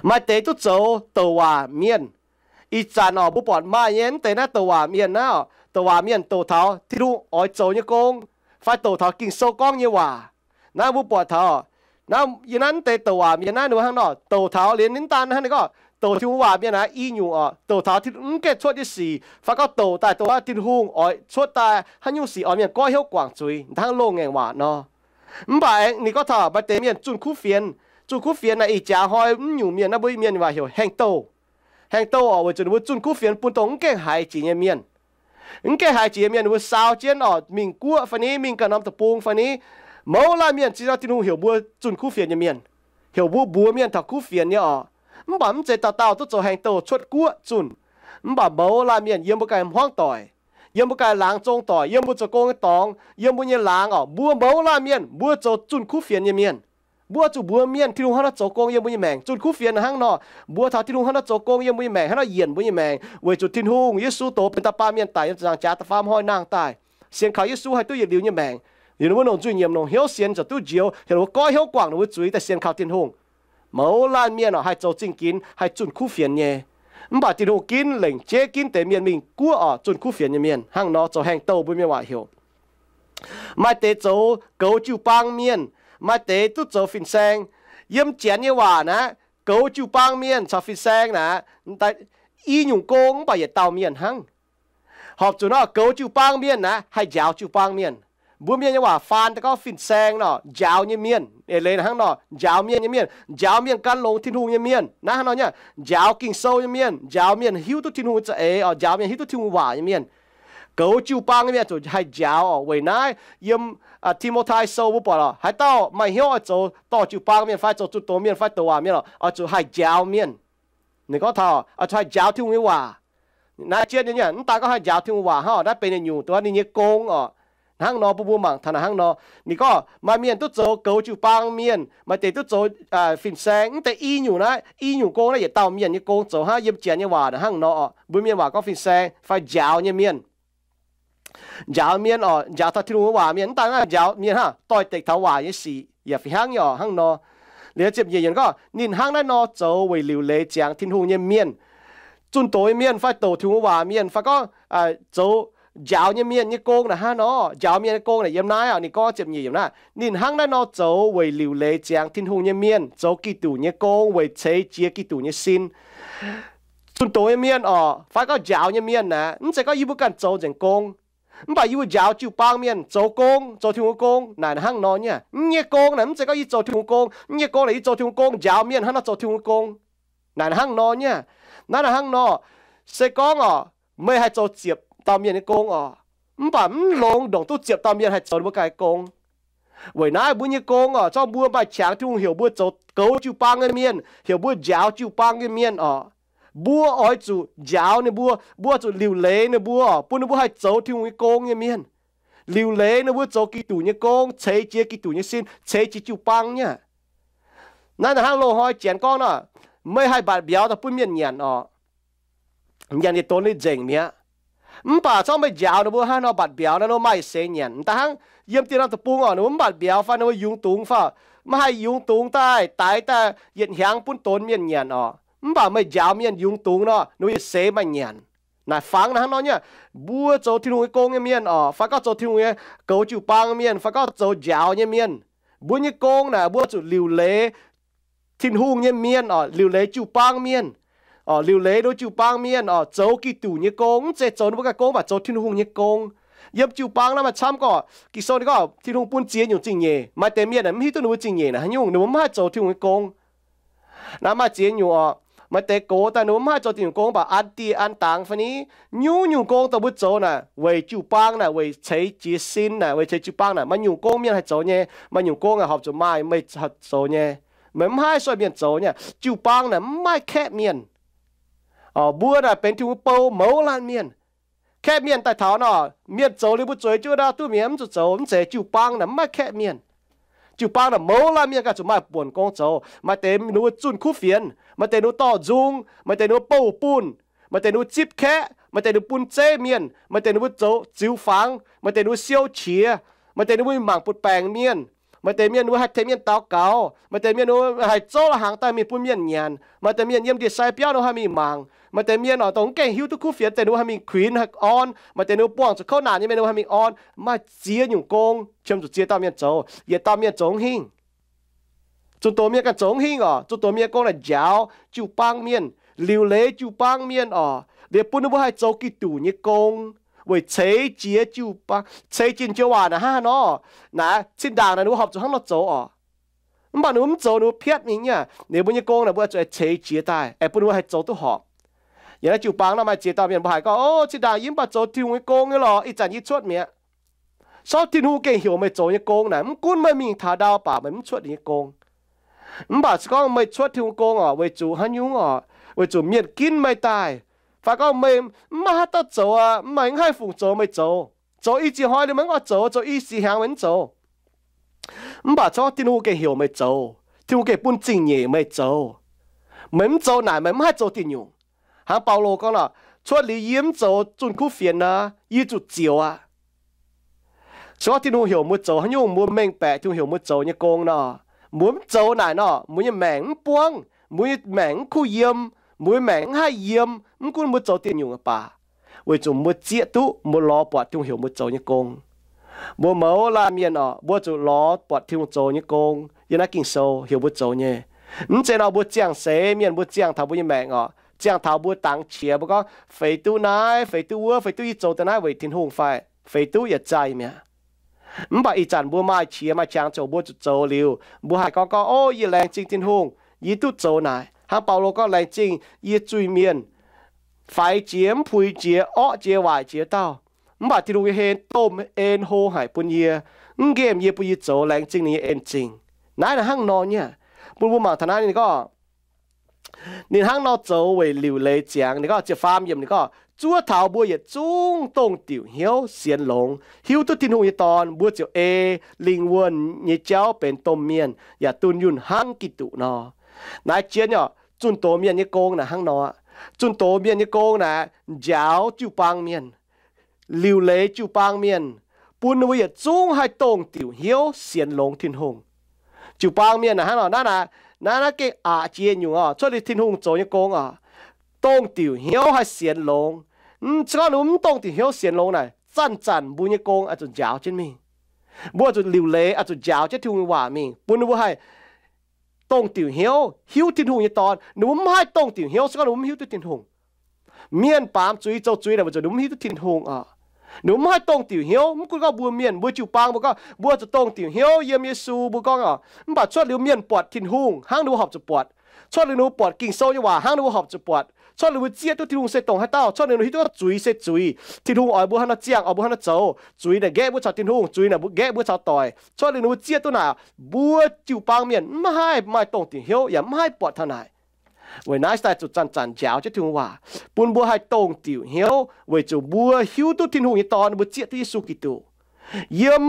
Maaih deix duqv zoux douc waac mienh. Ih zanc orqc, mbuo buatc maaih nyei mv deix naaiv douc waac mienh naaiv orqc, douc waac mienh douc taux Tin-Hungh oix zoux nyei gong, fai douc taux Ging-Sou gorngv nyei waac. Naaiv mbuo buatc taux, naaiv yie naaiv mv deix douc waac mienh naaiv ninh mbuo hnangv nor, douc taux liuz ninh mv daan hnangv, ninh gorngv douc Tin-Hungh waac mienh naaiv i nyungc orqc, douc taux Tin-Hungh mv gaengh cuotv nyei sic, fai gorngv douc daaih douc Tin-Hungh oix cuotv daaih haaix nyungc sic oix mienh goiv hnyouv guangc zuiz, hnangv loz-ngaengc waac nor. Mv baac aengx ninh gorngv taux maaih deix mienh zunh kuv fienx. Zunh kuv fienx naaiv ih jaax hnoi mv nyungc mienh naaiv mbuo mienh waac heuc haeng douh. Haeng douh orqc, weic zuqc ninh mbuo zunh kuv fienx bun dongh mv gaengh haiz jiex nyei mienh. Mv gaengh haiz jiex nyei mienh ninh mbuo saau jienv orqc, mingh guoqv fai ni, mingh ganh norm deic-bung fai ni. Mouz laanh mienh zinh nor Tin-Hungh heuc mbuo zunh kuv fienx nyei mienh, heuc mbuo mbuox mienh taux kuv fienx nyei orqc. Mv baac mv zeiz dauh dauh duqv zoux haeng douh cuotv guoqv zunh. Mv baac mouz laanh mienh yiem mbuo ganh hmuangv doic, yiem mbuo ganh laangz zong doic, yiem mbuo zoux gong nyei dorngx, yiem mbuo nyei laangz orqc, mbuo mouz laanh mienh, mbuo zoux zunh kuv fienx nyei mienh. Mbuo zuqc mbuox mienh Tin-Hungh hnangv nor zoux gong yiem mbuo nyei maengc, zunh kuv fienx hnangv nor. Mbuox taux Tin-Hungh hnangv nor zoux gong yiem mbuo nyei maengc, hnangv nor yienc mbuo nyei maengc, weic zuqc Tin-Hungh, Yesu doz benx da'faam mienh daic yiem ziepc nzaangc jaax da'faam hnoi nangh daaih, sienx kaux Yesu haih duqv yietc liuz nyei maengc. Liuz ninh mbuo longc nzuih nyiemc, longc hnyouv sienx ziouc duqv njoux, heuc ninh mbuo goiv hnyouv guangc ninh mbuo zuiz daaih sienx kaux Tin-Hungh. Mouz laanh mienh orqc, haih zoux zingh ginx, haih zunh kuv fienx nyei. Mv baac Tin-Hungh ginv lengc jeiv ginv deix mienh mingh guoqv orqc, zunh kuv fienx nyei mienh hnangv nor zoux haengh douh, mbuo mienh waac heuc. Maaih deix zoux goux jiu-baang mienh, maaih deix duqv zoux fin-saeng. Yiem Janx nyei waac naaiv, goux jiu-baang mienh caux fin-saeng naaiv, i nyungc gong mv baac yietc dauh mienh hnangv. Horpc zuqc nor, goux jiu-baang mienh naaiv haih njaaux jiu-baang mienh. Mbuo mienh nyei waac faan daaih gorngv fin-saeng nor, njaaux nyei mienh. Eix leiz hnangv nor, njaaux mienh nyei mienh, njaaux mienh gan longx Tin-Hungh nyei mienh. Naaiv hnangv nor nyei, njaaux Ging-Sou nyei mienh, njaaux mienh hiuv duqv Tin-Hungh nyei za'eix, njaaux mienh hiuv duqv Tin-Hungh waac nyei mienh. Goux jiu-baang nyei mienh zuqc haih njaaux orqc. Weic naaiv yiem Ti^mo^tai Sou mbuo buatc lorqc, haaix dauh maaih hnyouv oix zoux dorh jiu-baang mienh fai zoux zunh doz mienh fai douc waac mienh lorqc, oix zuqc haih njaaux mienh. Ninh gorngv taux oix zuqc haih njaaux Tin-Hungh nyei waac. Naaiv jienv nyei, mv daan gorngv haih njaaux Tin-Hungh waac hnangv, naaiv benx yietc nyungc duqv ninh nyei gong orqc. Hnangv nor mbuo mbuo mangc taux naaiv hnangv nor. Ninh gorngv maaih mienh duqv zoux goux jiu-baang mienh, maaih deix duqv zoux fin-saeng. Mv deix i nyungc naaiv, i nyungc gong naaiv yietc dauh mienh nyei gong zoux hnangv. Yiem Janx nyei waac hnangv nor orqc. Mbuo mienh waac gorngv fin-saeng fai njaaux nyei mienh. Njaaux mienh orqc, njaaux taux Tin-Hungh nyei waac mienh, mv daan hnangv, njaaux mienh hnangv doix-dekc taux waac nyei sic yaac fih hnangv nyei orqc. Hnangv nor, liuz ziepc nyeic yiemc gorngv ninh hnangv naaiv nor zoux weic liuc leiz ziangx Tin-Hungh nyei mienh. Zunh doz nyei mienh fai douc Tin-Hungh waac mienh fai gorngv zoux njaaux nyei mienh nyei gong naaiv hnangv nor. Njaaux mienh nyei gong naaiv yiem naaiv orqc, ninh gorngv ziepc nyeic yiemc naaiv, ninh hnangv naaiv nor zoux weic liuc leiz ziangx Tin-Hungh nyei mienh, zoux Giduc nyei gong weic ceix jiez Giduc nyei sin. Zunh doz nyei mienh orqc, fai gorngv njaaux nyei mienh naaiv, mv zeiz gorngv yie mbuo ganh zoux nzengc gong. Mv baac yie mbuo njaaux jiu-baang mienh zoux gong, zoux Tin-Hungh nyei gong naaic hnangv nor nyei. Mv nyei gong naaic mv zeiz gorngv yie zoux Tin-Hungh gong. Mv nyei gong naaic yie zoux Tin-Hungh gong, njaaux mienh hnangv nor zoux Tin-Hungh nyei gong naaic hnangv nor nyei. Naaiv naaic hnangv nor, se gorngv orqc, meih haih zoux ziepc dauh mienh nyei gong orqc, mv baac mv longx ndongc duqv ziepc dauh mienh haih zoux ninh mbuo ganh nyei gong. Weic naaiv mbuo nyei gong orqc, zorqv mbuo maaih qangx Tin-Hungh heuc mbuo zoux goux jiu-baang nyei mienh, heuc mbuo njaaux jiu-baang nyei mienh orqc, mbuo oix zuqc njaaux ninh mbuo, mbuo oix zuqc liuc leiz ninh mbuo, bun ninh mbuo haih zoux Tin-Hungh nyei gong nyei mienh. Liuc leiz ninh mbuo zoux Giduc nyei gong, ceix jiez Giduc nyei sin, ceix jiez jiu-baang nyei. Naaiv naaic hnangv loz-hnoi Janx gorngv nor, meih haih mbatc mbiauz daaih bun mienh nyanc orqc, nyanc yietc donx ninh nzengc mi'aqv. Mv baac zorqv meih njaaux ninh mbuo hnangv nor mbatc mbiauz naaiv, ninh mbuo maaih seix nyanc. Da'hnangv yiem dieh norm deic-bung orqc, ninh mbuo mv mbatc mbiauz fai ninh mbuo yungz dungz fai maiv haih yungz dungz daaih daix daaih yietc hnyangx bun donx mienh nyanc orqc. Mv baac meih njaaux mienh yungz dungz nor, ninh mbuo yietc seix maaih nyanc. Naaic fangx naaic hnangv nor nyei. Mbuo zoux Tin-Hungh nyei gong nyei mienh orqc, fai gorngv zoux Tin-Hungh nyei goux jiu-baang mienh, fai gorngv zoux njaaux nyei mienh, mbuo nyei gong naaic mbuo zuqc liuc leiz Tin-Hungh nyei mienh orqc, liuc leiz jiu-baang mienh orqc, liuc leiz ninh mbuo jiu-baang mienh orqc, zoux Giduc nyei gong, mv zeiz zoux ninh mbuo ganh gong, mv baac zoux Tin-Hungh nyei gong. Yiem jiu-baang naaiv maaih camv gorqv, Ging-Sou ninh gorngv Tin-Hungh bun ziex nyungc zingh nyeic. Maaih deix mienh mv hiuv duqv ninh mbuo zingh nyeic naaic haaix nyungc, ninh mbuo mv haih zoux Tin-Hungh nyei gong. Naaiv maaih ziex nyungc orqc. Maaih deix gox daaih ninh mbuo mv haih zoux Tin-Hungh gong, mv baac an dieh an dangx fai ni, nyungc-nyungc gong dongh mbuo zoux naaic weic jiu-baang naaic, weic ceix jiez sin naaic, weic ceix jiu-baang naaic. Maaih nyungc gong mienh haih zoux nyei, maaih nyungc gong naaic horpc zuqc maaih meih zoux nyei. Meih mv haih sueih mienh zoux nyei. Jiu-baang naaic mv maaih kaeqv mienh. Mbuo naaic benx Tin-Hungh bou mouz laanh mienh. Kaeqv mienh daaih taux nor, mienh zoux liuz mbuo zueiz jienv wuov ndaauv duqv mi'aqv, mv zuqc zoux. Mv zeiz, jiu-baang naaic mv maaih kaeqv mienh. Jiu-baang naaic mouz laanh mienh ganh zuqc maaih buonc gong zoux. Maaih deix ninh mbuo zunh kuv fienx, maaih deix ninh mbuo dorh nzung, maaih deix ninh mbuo bouh bunh, maaih deix ninh mbuo zipv kaeqv, maaih deix ninh mbuo bun zeiv mienh, maaih deix ninh mbuo zoux ziux fangx, maaih deix ninh mbuo siou qiex, maaih deix ninh mbuo mingh mangc butv-baengc mienh, maaih deix mienh ninh mbuo haih tengx mienh daux gaux, maaih deix mienh ninh mbuo haih zouv la'hnaangx daaih mingh bun mienh nyanc, maaih deix mienh yiem ndie-sai biauv ninh mbuo haih mingh mangc, maaih deix mienh oix dongh mv gaengh hiuv duqv kuv fienx deix ninh mbuo haih mingh kuinx haih orn, maaih deix ninh mbuo buangh zuqc kouv naanc nyei mienh ninh mbuo haih mingh orn. Maaih ziex nyungc gong qiemx zuqc ziex dauh mienh zoux. Yietc dauh mienh zoux mv hingh. Zunh doz mienh ganh zoux mv hingh orqc. Zunh doz mienh gong naaic njaaux jiu-baang mienh, liuc leiz jiu-baang mienh orqc, liuz bun ninh mbuo haih zoux Giduc nyei gong, weic ceix jiez jiu-baang. Ceix jiez joux waac naaic hnangv haaix nor? Naaic zinh ndaangc naaic ninh mbuo horpc zuqc hnangv nor zoux orqc. Mv baac ninh mbuo mv zoux ninh mbuo piatv mingh nyei. Ninh mbuo nyei gong naaic mbuo zuqc ceix jiez daaih aengx bun ninh mbuo haih zoux duqv horpc. Yiem naaiv jiu-baang naaic maaih ziex dauh mienh mbuo haiz gorngv, Ov, zinh ndaangc yie mv baac zoux Tin-Hungh nyei gong nyei lorqc, ih zanc yie cuotv mi'aqv. Sortv Tin-Hungh gengh heuc meih zoux nyei gong naaic, mv gunv meih mingh taux ndau baac meih mv cuotv ninh nyei gong. Mv baac se gorngv meih cuotv Tin-Hungh gong orqc, weic zuqc haaix nyungc orqc? Weic zuqc mienh ginv meih daaih, Fai gorngv meih mv maaih haaix dauh zoux aqv, meih mv haih fungc zoux meih zoux. Zoux i ziex hnoi liuz meih mv oix zoux, zoux i ziex hnyangx meih mv zoux. Mv baac corc Tin-Hungh gengh heuc meih zoux. Tin-Hungh gengh bun zingh nyeic meih zoux. Meih mv zoux naaic, meih mv haih zoux diuh nyungc. Hnangv Baulo gorngv nor, cuotv liuz yie mv zoux zunh kuv fienx nor, yie zuqc zioux aqv. Se gorngv Tin-Hungh heuc mbuo zoux haaix nyungc, mbuo mengh baeqc Tin-Hungh heuc mbuo zoux nyei gong nor, mbuo mv zoux naaic nor, mbuo nyei maengc mv buangv, mbuo nyei maengc mv kuh yiem, mbuo nyei maengc mv haih yiem. Mv gunv mbuo zoux diuh nyungc baac, weic zuqc mbuo zieqv duqv mbuo lorz buatc Tin-Hungh heuc mbuo zoux nyei gong. Mbuo mouz laanh mienh oc, mbuo zuqc lorz buatc Tin-Hungh zoux nyei gong. Yiem naaiv Ging-Sou heuc mbuo zoux nyei. Mv zeiz nor mbuo ziangh seix mienh, mbuo ziangh taux mbuo nyei maengc oc, ziangh taux mbuo dangx qiex, mbuo gorngv feix duqv naaiv, feix duqv wuov, feix duqv yie zoux daaih naaiv weic Tin-Hungh fai feix duqv yietc zeiv mi'aqv. Mv baac ih zanc mbuo maaih qiex maaih qangx ziouc mbuo zuqc zoux liuz, mbuo haih gorngv gorngv, O, yie laengz zingh Tin-Hungh, yie duqv zoux naaic. Hnangv Baulo gorngv, Laengz zingh yie zuiz-mienh, faix jiex mv puix jiex, orqv jiex waaic jiex dauh. Mv baac Tin-Hungh nyei hlen domh en hlo haic bun yie, mv nqemh yie, bun yie zoux laengz zingh ninh nyei en-zingh. Naaiv naaic hnangv nor nyei. Bun mbuo mangc taux naaiv ninh gorngv, ninh hnangv nor zoux weic liuc leiz ziangx. Ninh gorngv ziepc faam yiemc ninh gorngv, Zuov taux mbuo yietc zungv dongh diuc hnyouv sienx longx, hiuv duqv Tin-Hungh nyei Dorn, mbuo ziouc ei lingh wuonh nyei jauv benx domh mienh yaac dunh yunh hnangv Giduc nor. Naaiv jienv oc, zunh doz mienh nyei gong naaic hnangv nor aqv. Zunh doz mienh nyei gong naaic njaaux jiu-baang mienh, liuc leiz jiu-baang mienh, bun ninh mbuo yietc zungv haih dongh diuc hnyouv sienx longx Tin-Hungh. Jiu-baang mienh naaic hnangv nor, naaiv naaiv, naaiv naaiv gengh aqc jiex nyungc oc, cuotv liuz Tin-Hungh zoux nyei gong oc, dongh diuc hnyouv haih sienx longx. Se gorngv ninh mbuo mv dongh diuc hnyouv sienx longx naaic, zanc-zanc mbuo nyei gong oix zuqc njaaux jienv mingh. Mbuo oix zuqc liuc leiz, oix zuqc njaaux jienv Tin-Hungh nyei waac mingh, bun ninh mbuo haih dongh diuc hnyouv hiuv Tin-Hungh nyei Dorn. Ninh mbuo mv haih dongh diuc hnyouv se gorngv ninh mbuo mv hiuv duqv Tin-Hungh. Mienh baamz zuiz zoux zuiz naaic weic zuqc ninh mbuo mv hiuv duqv Tin-Hungh oc. Ninh mbuo mv haih dongh diuc hnyouv. Mv gunv gorngv mbuo mienh, mbuo jiu-baang mbuo gorngv mbuo zuqc dongh diuc hnyouv yiem Yesu, mbuo gorngv oc, mv baac cuotv liuz mienh buatc Tin-Hungh hnangv ninh mbuo horpc zuqc buatc. Cuotv liuz ninh mbuo buatc Ging-Sou nyei waac hnangv ninh mbuo horpc zuqc buatc. Cuotv liuz mbuo zieqv duqv Tin-Hungh se dongh haaix dauh. Cuotv liuz ninh hiuv duqv zuiz se zuiz, Tin-Hungh oix mbuo haaix nor ziangh, oix mbuo haaix nor zoux. Zuiz naaic nqaeqv mbuo caux Tin-Hungh, zuiz naaic nqaeqv mbuo caux doic. Cuotv liuz ninh mbuo zieqv duqv naaic, mbuo jiu-baang mienh mv haih maaih dongh diuc hnyouv yaac mv haih buatc taux naaic. Weic naaiv se daaih zuqc zanc-zanc njaaux jienv Tin-Hungh waac, bun mbuo haih dongh diuc hnyouv weic zuqc mbuo hiuv duqv Tin-Hungh nyei Dorn, mbuo zieqv duqv Yesu Giduc. Yiem,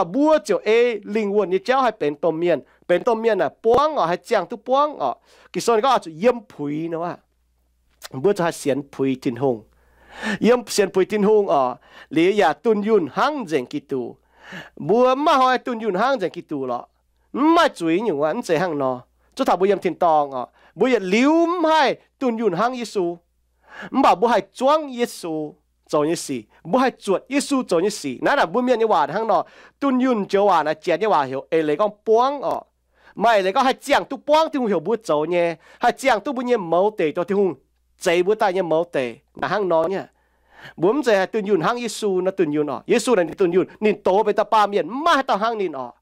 mbuo ziouc ei lingh wuonh nyei jauv haih benx domh mienh. Benx domh mienh naaic buangv oc, haih ziangh duqv buangv oc. Ging-Sou ninh gorngv oix zuqc yiem puix nor aqv. Mbuo zuqc haih sienx puix Tin-Hungh. Yiem sienx puix Tin-Hungh oc, liuz yaac dunh yunh hnangv nzengc Giduc. Mbuo mv maaih hnoi dunh yunh hnangv nzengc Giduc lorqc. Mv maaih zuiz nyungc aqv, mv zeiz hnangv nor. Zuov taux mbuo yiem tin-dorngh oc, mbuo yietc liuz mv haih dunh yunh hnangv Yesu. Mv baac mbuo haih zuangv Yesu zoux nyei sic, mbuo haih zuotc Yesu zoux nyei sic. Naaiv naaic mbuo mienh nyei waac hnangv nor, dunh yunh joux waac naaic, Janx nyei waac heuc eix leiz gorngv buangv oc. Maaih eix leiz gorngv haih ziangh duqv buangv Tin-Hungh heuc mbuo zoux nyei, haih ziangh duqv mbuo nyei mouz deic, dongh Tin-Hungh zeix mbuo daaih nyei mouz deic naaic hnangv nor nyei. Mbuo mv zeiz haih dunh yunh hnangv Yesu nor dunh yunh oc. Yesu naaic ninh dunh yunh, ninh doz benx dauh baamh mienh, mv maaih haaix dauh hnangv ninh oc.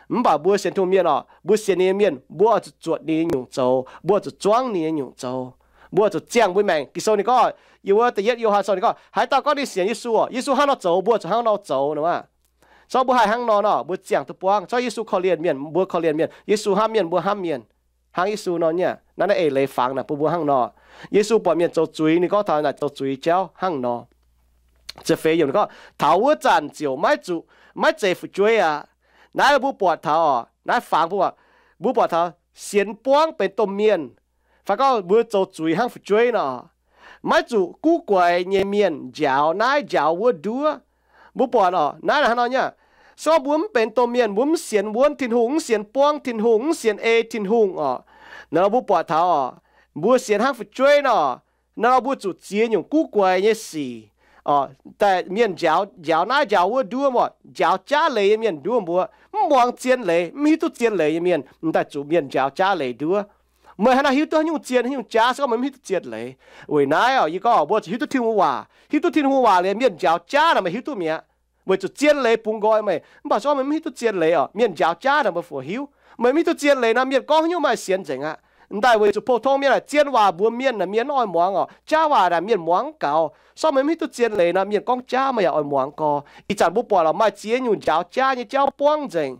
Mv baac mbuo sienx Tin-Hungh mienh oc, mbuo sienx ninh nyei mienh, mbuo oix zuqc zuotc ninh nyei nyungc zoux, mbuo oix zuqc zuangv ninh nyei nyungc zoux, mbuo oix zuqc ziangh mbuo maengc. Ging-Sou ninh gorngv, yiem wuov da'yietv Yo^han Sou ninh gorngv, haaix dauh gorngv ninh sienx Yesu oc, Yesu hnangv nor zoux, mbuo zuqc hnangv nor zoux nor aqv. Se gorngv mbuo haih hnangv nor nor, mbuo ziangh duqv buangv. Se gorngv Yesu korv-lienh mienh, mbuo korv-lienh mienh. Yesu hnamv mienh, mbuo hnamv mienh. Hnangv Yesu nor nyei. Naaiv naaiv eix leiz fangx naaic bun mbuo hnangv nor. Yesu buatc mienh zoux zuiz, ninh gorngv taux naaic zoux zuiz jauv hnangv nor. Ziepc feix yiemc ninh gorngv, taux wuov zanc ziouc maiv zuqc, maiv zeiz fu'jueiv aqv. Naaiv mbuo buatc taux oc, naaiv fangx mbuo, mbuo buatc taux sienx buangv benx domh mienh, fai gorngv mbuo zoux zuiz hnangv fu'jueiv nor, maiv zuqc guv guaix nyei mienh njaaux naaiv njaaux wuov nduov. Mbuo buatc oc, naaiv hnangv nor nyei. Se gorngv mbuo mv benx domh mienh, mbuo mv sienx wuonv Tin-Hungh, mv sienx buangv Tin-Hungh, mv sienx ei Tin-Hungh oc, nor mbuo buatc taux oc, mbuo sienx hnangv fu'jueiv nor, nor mbuo zuqc ziex nyungc guv guaix nyei sic. Daaih mienh njaaux, njaaux naaiv njaaux wuov nduov, mv baac njaaux jaav leiz nyei mienh nduov mbuo. Mv muangx zien leiz, mv hiuv duqv zien leiz nyei mienh, m'daaih zuqc mienh njaaux jaav leiz nduov. Meih hnangv naaiv hiuv duqv haaix nyungc zien, haaix nyungc jaav, se gorngv meih mv hiuv duqv zien leiz. Weic naaiv oc, yie gorngv mbuo zuqc hiuv duqv Tin-Hungh waac. Hiuv duqv Tin-Hungh waac liuz, mienh njaaux jaav naaic meih hiuv duqv mi'aqv, weic zuqc zien leiz bungx nqoi meih. Mv baac se gorngv meih mv hiuv duqv zien leiz oc, mienh njaaux jaav naaic meih fu hiuv. Meih mv hiuv duqv zien leiz nor, mienh gorngv haaix nyungc meih sienx nzengc aqv. M'daaih weic zuqc pou-tong mienh naaic, zien waac mbuox mienh naaic mienh mv oix muangx oc, jaav waac naaic mienh muangx mv gaux. Se gorngv meih mv hiuv duqv zien leiz nor, mienh gorngv jaav meih yaac oix muangx gorx. Ih zanc mbuo buatc lorqc, maaih ziex nyungc njaaux jaav nyei jauv buangv nzengc.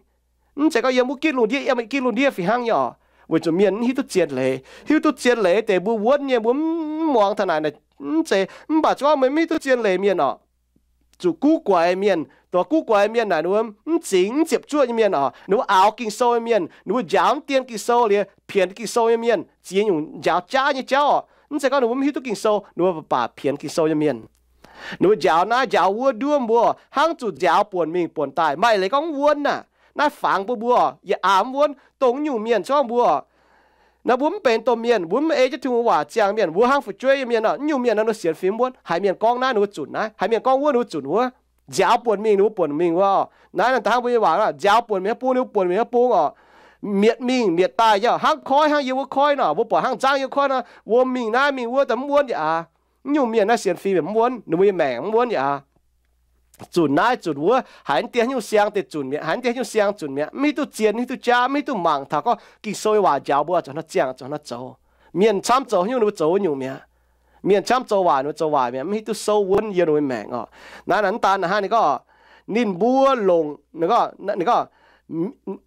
Mv zeiz gorngv yiem wuov gitv lungh ndiev, yiem gitv lungh ndiev fih hnangv nyei oc, weic zuqc mienh mv hiuv duqv zien leiz. Hiuv duqv zien leiz deix mbuo wuonv nyei, mbuo mv, Mv muangx taux naaic, mv zeiz, mv baac se gorngv meih mv hiuv duqv zien leiz mienh orqc, zuqc guv guaix mienh, dongh guv guaix mienh naaic ninh mbuo mv zingx mv ziepc zuoqv nyei mienh orqc, ninh mbuo aaux Ging-Sou nyei mienh, ninh mbuo njaaux mv dien Ging-Sou liuz pienx Ging-Sou nyei mienh, ziex nyungc njaaux jaav nyei jauv orqc. Mv zeiz gorngv ninh mbuo mv hiuv duqv Ging-Sou, ninh mbuo baac pienx Ging-Sou nyei mienh. Ninh mbuo njaaux naaiv njaaux wuov nduov mbuo, hnangv zuqc njaaux buonc mingh buonc daaih. Maaih leiz gorngv mv wuonv naaic, naaiv fangx bun mbuo yietc aav mv wuonv. Dongh nyungc mienh gorngv mbuo, naaiv mbuo mv benx domh mienh, mbuo mv ei jienv Tin-Hungh waac ziangh mienh, mbuo hnangv fu'jueiv nyei mienh orqc. Nyungc mienh naaiv ninh sienx fim mv wuonv. Haiz mienh gorngv naaiv ninh mbuo zunc naaiv, haiz mienh gorngv wuov ninh mbuo zunc wuov. Njaaux buonc mingh ninh mbuo buonc mingh wuov orqc. Naaiv naaiv daaih hnangv mbuo nyei waac, njaaux buonc mingh hnangv bung ninh mbuo buonc mingh hnangv bung orqc. Mietc mingh mietc daaih nyei orqc, hnangv koiv hnangv yie wuov koiv nor, mbuo buatc hnangv nzangv yie wuov koiv nor, wuom mingh naaiv mingh wuov daaih mv wuonv yaac aav. Nyungc mienh naaiv sienx fim mv wuonv, ninh mbuo nyei maengc mv wuonv yaac aav. Zunc naaiv zunc wuov, haiz mv dien nyungc siang deix zunc mi'aqv, haiz mv dien nyungc siang zunc mi'aqv, mv hiuv duqv zien, mv hiuv duqv jaav, mv hiuv duqv mangc taux gorngv Ging-Sou nyei waac njaaux mbuo zuqc hnangv ziangh, zuqc hnangv zoux. Mienh camv zoux nyungc ninh mbuo zoux wuov nyungc mi'aqv. Mienh camv zoux waaic ninh mbuo zoux waaic mi'aqv, mv hiuv duqv souv wuonv yiem ninh mbuo maengc orqc. Naaiv naaic mv daan hnangv ninh gorngv, ninh mbuo longc, ninh gorngv,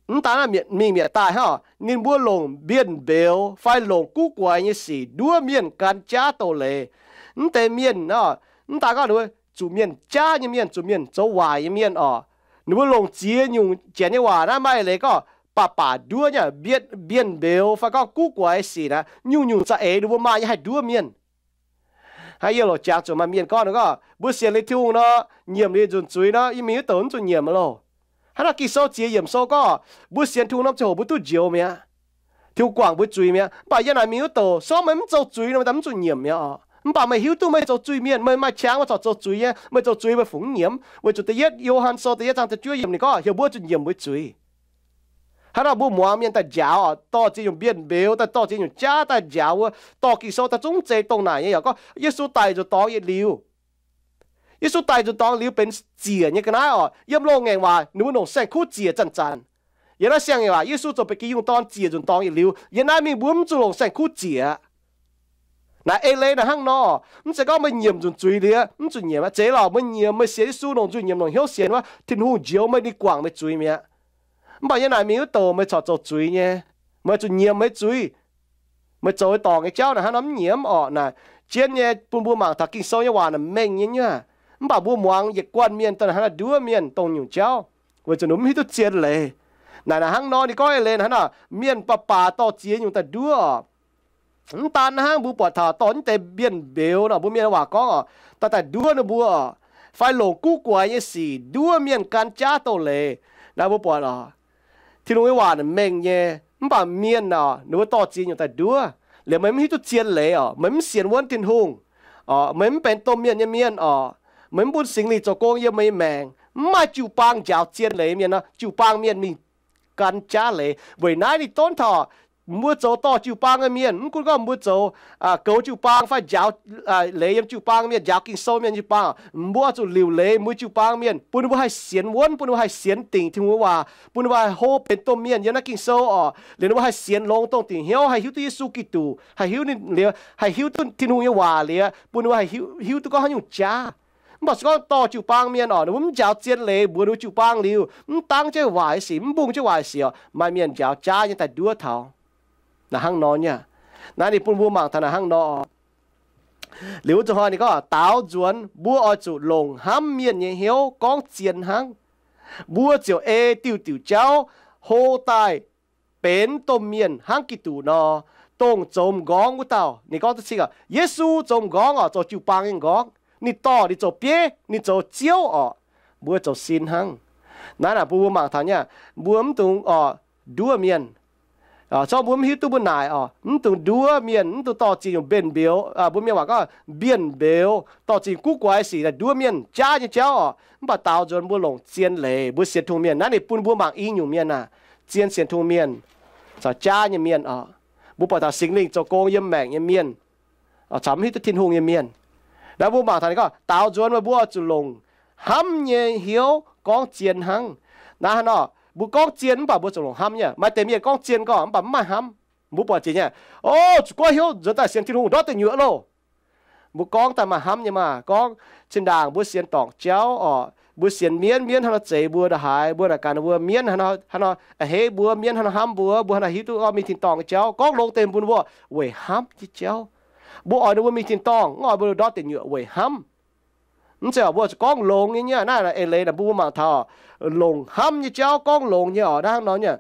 mv daan naaiv mietc mingh mietc daaih hnangv orqc, ninh mbuo longc mbienv mbeux fai longc guv guaix nyei sic nduov mienh gan jaav douz-leiz. Mv deix mienh, mv daan gorngv ninh mbuo zuqc mienh jaav nyei mienh, zuqc mienh zoux waaic nyei mienh orqc, ninh mbuo longc ziex nyungc janx nyei waac naaiv maaih leiz gorngv baac baac nduov nyei, mbienv mbeux fai gorngv guv guaix sic naaiv, nyungc-nyungc za'eix ninh mbuo maaih nyei haih nduov mienh. Hnangv yie loc jangx zuqc maaih mienh gorngv, ninh gorngv mbuo sienx liuz Tin-Hungh nor, nyiemc liuz nzunc zuiz nor, yie mingh wuov douc mv zuqc nyiemc loh. Hnangv naaiv Ging-Sou ziex yiemc sou gorngv mbuo sienx Tin-Hungh norm ziangh hoc mbuo duqv njoux mi'aqv. Tin-Hungh guangc mbuo zuiz mi'aqv. Mv baac yie naaic mingh wuov douc, se gorngv meih mv zoux zuiz nor, meih daaih mv zuqc nyiemc mi'aqv orqc. Mv baac meih hiuv duqv meih zoux zuiz mienh, meih maaih qangx meih corc zoux zuiz nyei, meih zoux zuiz meih fungx mv nyiemc. Weic zuqc da'yietv Yo^han Sou da'yietv zaang da'juov yiemc ninh gorngv heuc mbuo zuqc nyiemc mbuo zuiz. Hnangv naaiv mbuo muangx mienh daaih njaaux orqc, dorh ziex nyungc mbienv mbeux daaih, dorh ziex nyungc jaav daaih njaaux wuov, dorh Ging-Sou daaih zungv zeiz dongh naaic nyei yaac gorngv Yesu daic nzuqc dorngx yietc liuz. Yesu daic nzuqc dorngx liuz benx ziec nyei ga'naaiv orqc. Yiem loz-ngaengc waac ninh mbuo longc saeng-kuv ziec zanc-zanc. Yiem naaiv siang-ngaengc waac Yesu zoux benx geh yungh dorn ziec nzuqc dorngx yietc liuz. Yiem naaiv mingh mbuo mv zuqc longc saeng-kuv ziec aqv. Naaiv eix leiz naaic hnangv nor, mv zeiz gorngv meih nyiemc nzunc zuiz liuz mv zuqc nyiemc aqv. Zeiz lorqc, meih nyiemc, meih sienx Yesu longc nzuih nyiemc longc hnyouv sienx wuov, Tin-Hungh njoux meih, ninh guangc meih zuiz mi'aqv. Mv baac yie naaic mingh wuov douc meih corc zoux zuiz nyei, meih zuqc nyiemc meih zuiz. Meih zoux dorngc nyei jauv naaic hnangv nor mv nyiemc orqc. Naaic zien nyei bun mbuo mangc taux Ging-Sou nyei waac naaic mengh nyei nyuoqc. Mv baac mbuo muangx yietc guanh mienh dongh naaic hnangv naaiv nduov mienh dongh nyungc jauv, weic zuqc ninh mbuo mv hiuv duqv zien leiz. Naaic naaic hnangv nor ninh gorngv eix leiz hnangv naaic, mienh baac baac dorh ziex nyungc daaih nduov orqc. Mv daan hnangv, mbuo buatc taux dorh mv deix mbienv mbeux nor, mbuo mienh waac gorngv orqc, daaih daaih nduov ninh mbuo orqc, fai longc guv guaix nyei sic nduov mienh gan jaav douz-leiz. Naaiv mbuo buatc orqc, Tin-Hungh nyei waac naaic mengh nyei. Mv baac mienh orqc, ninh mbuo dorh ziex nyungc daaih nduov. Liuz meih mv hiuv duqv zien leiz orqc, meih mv sienx wuonv Tin-Hungh orqc, meih mv benx domh mienh nyei mienh orqc, meih mv bun Singx Lingh zoux gong yiem meih nyei maengc, mv maaih jiu-baang njaaux zien leiz mienh nor, jiu-baang mienh mingh gan jaav leiz. Weic naaiv ninh donv taux mbuo zoux dorh jiu-baang nyei mienh, mv gunv gorngv mbuo zoux goux jiu-baang fai njaaux leiz yiem jiu-baang mienh, njaaux Ging-Sou mienh jiu-baang, mbuo zuqc liuc leiz mbuo jiu-baang mienh, bun ninh mbuo haih sienx wuonv, bun ninh mbuo haih sienx dingc Tin-Hungh nyei waac, bun ninh mbuo haih hlo benx domh mienh yiem naaiv Ging-Sou orqc. Liuz ninh mbuo haih sienx longx dongh dingc hnyouv, haih hiuv duqv Yesu Giduc, haih hiuv ninh liuz, haih hiuv duqv Tin-Hungh nyei waac liuz, bun ninh mbuo haih hiuv, hiuv duqv gorngv haaix nyungc jaav. Mv baac se gorngv dorh jiu-baang mienh orqc, ninh mbuo mv njaaux zien leiz mbuox ninh mbuo jiu-baang liuz, mv dangv jienv waac sic, mv mbungh jienv waac sic orqc, maaih mienh njaaux jaav nyei daaih nduov taux. Naaic hnangv nor nyei. Naaiv ninh bun mbuo mangc taux naaic hnangv nor. Liuz wuov zuqc hnoi ninh gorngv, daaux nzuonx mbuo oix zuqc longc hnamv mienh nyei hnyouv gorngv zien hnangv. Mbuo ziouc ei diuh diuc jauv hlo daaih benx domh mienh hnangv Giduc nor, dongh zoux m'nqorngv wuov dauh. Ninh gorngv duqv cing aqv, Yesu zoux m'nqorngv orqc, zoux jiu-baang nyei m'nqorngv. Ninh dorh, ninh zoux bieiv, ninh zoux Ziouv orqc. Mbuo zoux sin hnangv. Naaiv naaic bun mbuo mangc taux nyei, mbuo mv dungx orqc nduov mienh. Zorqv mbuo mv hiuv duqv mbuo naaic orqc, mv dungx nduov mienh, mv dungx dorh ziex nyungc mbienv mbeux, mbuo mienh waac gorngv mbienv mbeux, dorh ziex nyungc guv guaix sic daaih nduov mienh jaav nyei jauv orqc. Mv baac daaux nzuonx mbuo longc zien leiz, mbuo sienx Tin-Hungh mienh. Naaiv ninh bun mbuo mangc i nyungc mienh aac, zien sienx Tin-Hungh mienh caux jaav nyei mienh orqc. Mbuo buatc taux Singx Lingh zoux gong yiem maengc nyei mienh caux mv hiuv duqv Tin-Hungh nyei mienh. Naaiv mbuo mangc taux ninh gorngv, daaux nzuonx meih mbuo oix zuqc longc hnamv nyei hnyouv gorngv zien hnangv. Naaiv hnangv nor, mbuo gorngv zien mv baac mbuo zuqc longc hnamv nyei. Maaih deix mienh gorngv zien gorngv mv baac mv maaih hnamv. Mbuo buatc jiex nyei, o, zuqc goiv hnyouv nzuonx daaih sienx Tin-Hungh ndortv deic nyuoqc loh. Mbuo gorngv daaih maaih hnamv nyei maah. Gorngv zinh ndaangc mbuo sienx dorngc jauv orqc, mbuo sienx mienv, mienv hnangv nor zeix mbuo ndongc haaix, mbuo naaic gaax ninh mbuo, mienv hnangv nor a'hneiv mbuo, mienv hnangv nor hnamv mbuo, mbuo hnangv nor hiuv duqv gorngv mingh tin-dorngh nyei jauv. Gorngv longx deix bun mbuo weic hnamv nyei jauv. Mbuo oix ninh mbuo mingh tin-dorngh, mv oix mbuo ndortv deic nyuoqc weic hnamv. Mv zeiz oc, mbuo zuqc gorngv longx nyei nyei. Naaiv eix leiz naaic mbuo mbuo mangc taux longc hnamv nyei jauv, gorngv longx nyei oc. Naaiv hnangv nor nyei.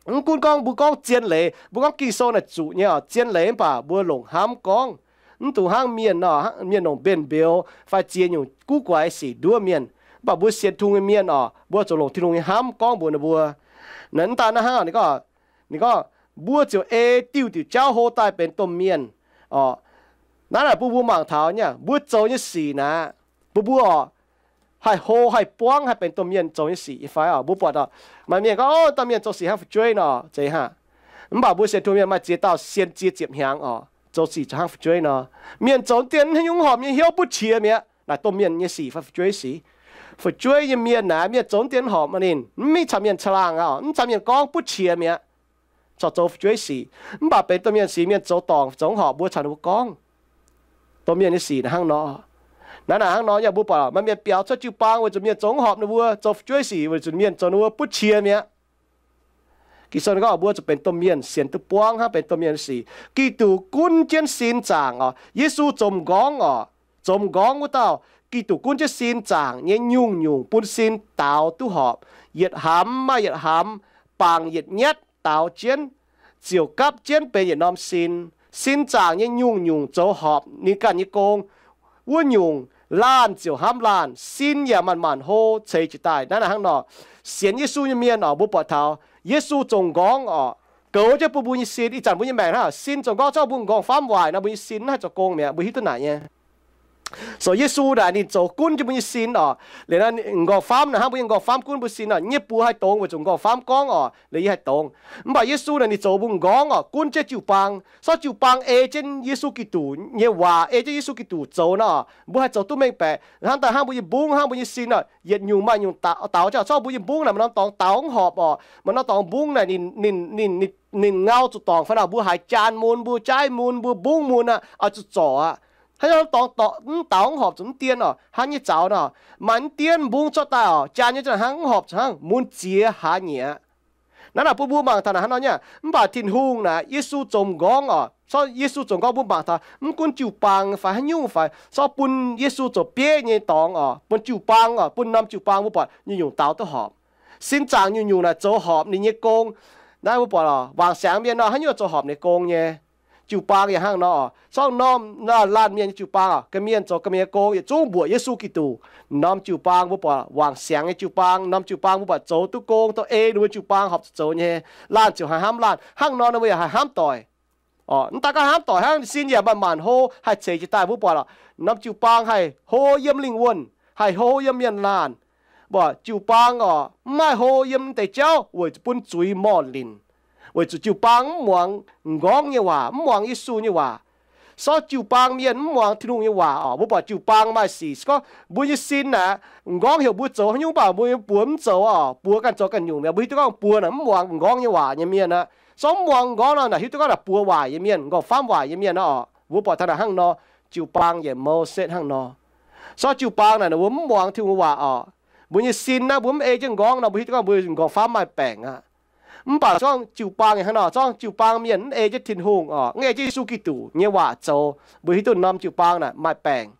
Mv gunv gorngv mbuo gorngv zien leiz, mbuo gorngv Ging-Sou naaic zuqc nyei oc, zien leiz, mv baac mbuo longc hnamv gorngv. Mv dungx hnangv mienh nor, mienh longc mbenc mbeux fai ziex nyungc guv guaix sic nduov mienh. Mv baac mbuo sienx Tin-Hungh nyei mienh oc, mbuo zuqc longc Tin-Hungh nyei hnamv gorngv mbuox ninh mbuo. Naaiv daaih naaiv hnangv oc, ninh gorngv, ninh gorngv, mbuo ziouc ei diuh diuc jauv hlo daaih benx domh mienh oc. Naaiv naaic bun mbuo mangc taux nyei, mbuo zoux nyei sic naaic, bun mbuo oc, haih hlo haih buangv haih benx domh mienh zoux nyei sic nyei fai oc. Mbuo buatc oc, maaih mienh gorngv, o, domh mienh zoux sic hnangv fu'jueiv nor, zeiz hnangv. Mv baac mbuo sienx Tin-Hungh mienh maaih ziex dauh sienx ziex ziepc hnyangx oc, zoux sic zuqc hnangv fu'jueiv nor. Mienh zoux dien haaix nyungc horpc nyei hnyouv butv qiex mi'aqv. Naaic domh mienh nyei sic fai fu'jueiv sic. Fu'jueiv nyei mienh naaic, mienh zoux dien horpc maaih ninh, mv caux mienh caangh laangh oc, mv caux mienh gorngv, butv qiex mi'aqv. Corc zoux fu'jueiv sic. Mv baac benx domh mienh sic, mienh zoux dorngc zoux horpc, mbuo caux ninh mbuo gorngv. Domh mienh nyei sic naaic hnangv nor. Naaiv naaic hnangv nor, yaac mbuo buatc maaih mienh biaux cuotv jiu-baang weic zuqc mienh zoux horpc ninh mbuo, zoux fu'jueiv sic weic zuqc mienh zoux ninh mbuo butv qiex mi'aqv. Ging-Sou gorngv mbuo zuqc benx domh mienh sienx duqv buangv hnangv benx domh mienh nyei sic. Giduc gunv jienv sin zaangc oc. Yesu zoux m'nqorngv oc. Zoux m'nqorngv wuov dauh, Giduc gunv jienv sin zaangc nyei nyungc-nyungc bun sin daaux duqv horpc. Yietc hnamv maaih yietc hnamv, bangc yietc nyatv daaux jienv, ziouc gapv jienv benx yietc norm sin. Sin zaangc nyei nyungc-nyungc zoux horpc ninh ganh nyei gong. Wuov nyungc, laanh ziouc hnamv laanh, sin yaac manc-manc hlo ceix jiez daaih. Naaiv naaic hnangv nor, sienx Yesu nyei mienh oc, mbuo buatc taux Yesu zoux m'nqorngv oc, goux jienv bun mbuo nyei sin. Ih zanc mbuo nyei maengc hnangv sin zoux m'nqorngv, zorqv mbuo m'nqorngv-famv waaic nor, mbuo nyei sin mv haih zoux gong mi'aqv. Mbuo hiuv duqv naaic nyei. So Yesu naaic ninh zoux gunv jienv mbuo nyei sin oc. Liuz naaiv m'nqorngv-famv naaic hnangv mbuo nyei m'nqorngv-famv gunv mbuo sin oc, nyei buoz haih dongz weic zuqc m'nqorngv-famv gorngv oc, liuz yie haih dongz. Mv baac Yesu naaic ninh zoux mbuo m'nqorngv oc, gunv jienv jiu-baang. Sortv jiu-baang ei jienv Yesu Giduc nyei waac, ei jienv Yesu Giduc zoux nor, mbuo haih zoux duqv mengh baeqc. Hnangv daaih hnangv mbuo nyei mbungv, hnangv mbuo nyei sin oc, yietc nyungc maaih nyungc daaux, daaux jauv. Zorqv mbuo nyei mbungv naaic maaih norm dorngx daaux mv horpc oc, maaih norm dorngx mbungv naaic ninh, ninh, ninh, ninh ngau zuqc dorngc fai nor, mbuo haiz jaan mun, mbuo jaaiv mun, mbuo mbungv mun aqv, oix zuqc zorc aqv. Hnangv norm dorngx mv daaux mv horpc zuqc mv dien oc, hnangv nyei zaux nor. Maaih mv dien mbungv zorqv daaih oc, jaan nyei za'gengh hnangv mv horpc zuqc hnangv, mun ziex hlaax nyieqc aqv. Naaiv naaic bun mbuo mangc taux naaic hnangv nor nyei, mv baac Tin-Hungh naaic, Yesu zoux m'nqorngv oc, zorqv Yesu zoux m'nqorngv bun mangc taux mv gunv jiu-baang fai haaix nyungc fai, zorqv bun Yesu zoux bieiv nyei dorngx oc, bun jiu-baang oc, bun norm jiu-baang mbuo buatc nyungc-nyungc daaux duqv horpc. Sin zaangc nyungc-nyungc naaic zoux horpc ninh nyei gong. Naaiv mbuo buatc oc, wangc siangx mienh nor, haaix nyungc zoux horpc ninh gong nyei. Jiu-baang yaac hnangv nor oc, zorqv norm laanh mienh nyei jiu-baang oc, ga'mienh zoux ga'mienh gong, yietc zungv mbuoqc Yesu Giduc. Norm jiu-baang mbuo buatc wangc siangx nyei jiu-baang, norm jiu-baang mbuo buatc zoux duqv gong, dongh ei ninh mbuo jiu-baang horpc zuqc zoux nyei, laanh ziouc haih hnamv laanh. Hnangv nor ninh mbuo yaac haih hnamv doic. Oc, mv daaih gorngv hnamv doic hnangv, sin yaac manc-manc hlo, haih ceix jiez daaih mbuo buatc oc. Norm jiu-baang haih hlo yiem lingh wuonh, haih hlo yiem mienh laanh. Mbuo jiu-baang oc, mv maaih hlo yiem deix jauv weic zuqc bun zuiz morh linc. Weic zuqc jiu-baang mv muangx m'nqorngv nyei waac, mv muangx Yesu nyei waac. Sortv jiu-baang mienh mv muangx Tin-Hungh nyei waac oc. Mbuo buatc jiu-baang maaih sic, se gorngv mbuo nyei sin aeqv, m'nqorngv heuc mbuo zoux haaix nyungc baac mbuo buoz mv zoux oc, buoz ganh zoux ganh nyungc mi'aqv. Mbuo hiuv duqv gorngv buoz naaic mv muangx m'nqorngv nyei waac nyei mienh aqv. Sortv mv muangx m'nqorngv nor, naaic hiuv duqv gorngv naaic buoz waaic nyei mienh, m'nqorngv-famv waaic nyei mienh aqv oc. Mbuo buatc taux naaic hnangv nor, jiu-baang yaac mouz setv hnangv nor. Sortv jiu-baang naaic, naaic mbuo mv muangx Tin-Hungh waac oc. Mbuo nyei sin naaiv, mbuo mv ei jienv m'nqorngv nor, mbuo hiuv duqv gorngv mbuo m'nqorngv-famv maaih baengc aqv. Mv baac zorqv jiu-baang yaac hnangv nor, zorqv jiu-baang mienh mv ei jienv Tin-Hungh oc, mv ei jienv Yesu Giduc nyei waac zoux, mbuo hiuv duqv norm jiu-baang naaic maaih baengc.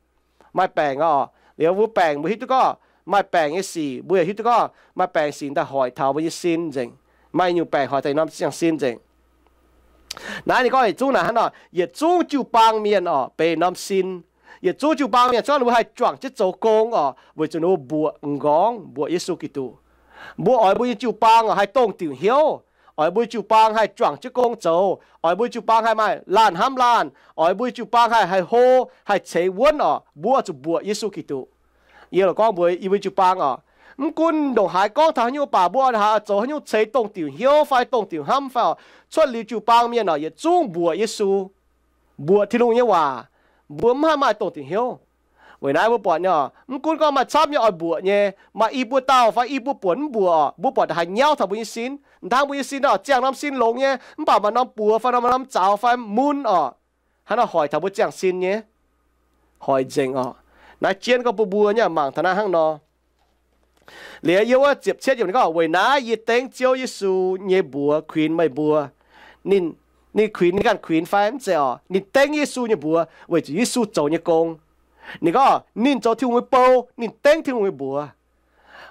Maaih baengc oc. Liuz mbuo baengc mbuo hiuv duqv gorngv maaih baengc nyei sic, mbuo yaac hiuv duqv gorngv maaih baengc sic daaih hoic taux mbuo nyei sin nzengc. Maaih nyungc baengc hoic taux norm ziangh sin nzengc. Naaiv ninh gorngv yietc zungv naaic hnangv nor, yietc zungv jiu-baang mienh oc, benx norm sin. Yietc zungv jiu-baang mienh zorqv ninh mbuo haih juangc jienv zoux gong oc, weic zuqc ninh mbuo mbuoqc m'nqorngv, mbuoqc Yesu Giduc. Mbuo oix mbuo nyei jiu-baang oc haih dongh diuc hnyouv, oix mbuo jiu-baang haih juangc jienv gong zoux, oix mbuo jiu-baang haih maaih laanh hnamv laanh, oix mbuo jiu-baang haih, haih hlo, haih ceix wuonv oc, mbuo zuqc mbuoqc Yesu Giduc. Yie loc gorngv mbuox yie mbuo jiu-baang oc, mv gunv ndongc haaix gorngv taux haaix nyungc baac mbuo haaix zoux haaix nyungc ceix dongh diuc hnyouv fai dongh diuc hnamv fai oc, cuotv liuz jiu-baang mienh oc, yietc zungv mbuoqc Yesu, mbuoqc Tin-Hungh nyei waac. Mbuo mv haih maaih dongh diuc hnyouv. Weic naaiv mbuo buatc nyei oc, mv gunv gorngv maaih camv nyei oix mbuoqc nyei, maaih i buo dauh fai i buo buonc mv mbuoqc oc, mbuo buatc haaix nyauv taux mbuo nyei sin. Hnangv mbuo nyei sin oc, ziangh norm sin longx nyei, mv baac maaih norm buoz fai norm, norm zaux fai mun oc, hnangv nor hoic taux mbuo ziangh sin nyei. Hoic nzengc oc. Naaiv jienv gorngv bun mbuo nyei mangc taux naaiv hnangv nor. Liuz yiem wuov ziepc cietv yiemc ninh gorngv, weic naaiv yie dengv Ziouv Yesu nyei mbuox kuinx meih mbuo. Ninh, Ninh kuinx, ninh ganh kuinx fai? Mv zeiz orqc. Ninh dengv Yesu nyei mbuox weic zuqc Yesu zoux nyei gong. Ninh gorngv ninh zoux Tin-Hungh nyei bou, ninh dengv Tin-Hungh nyei mbuox.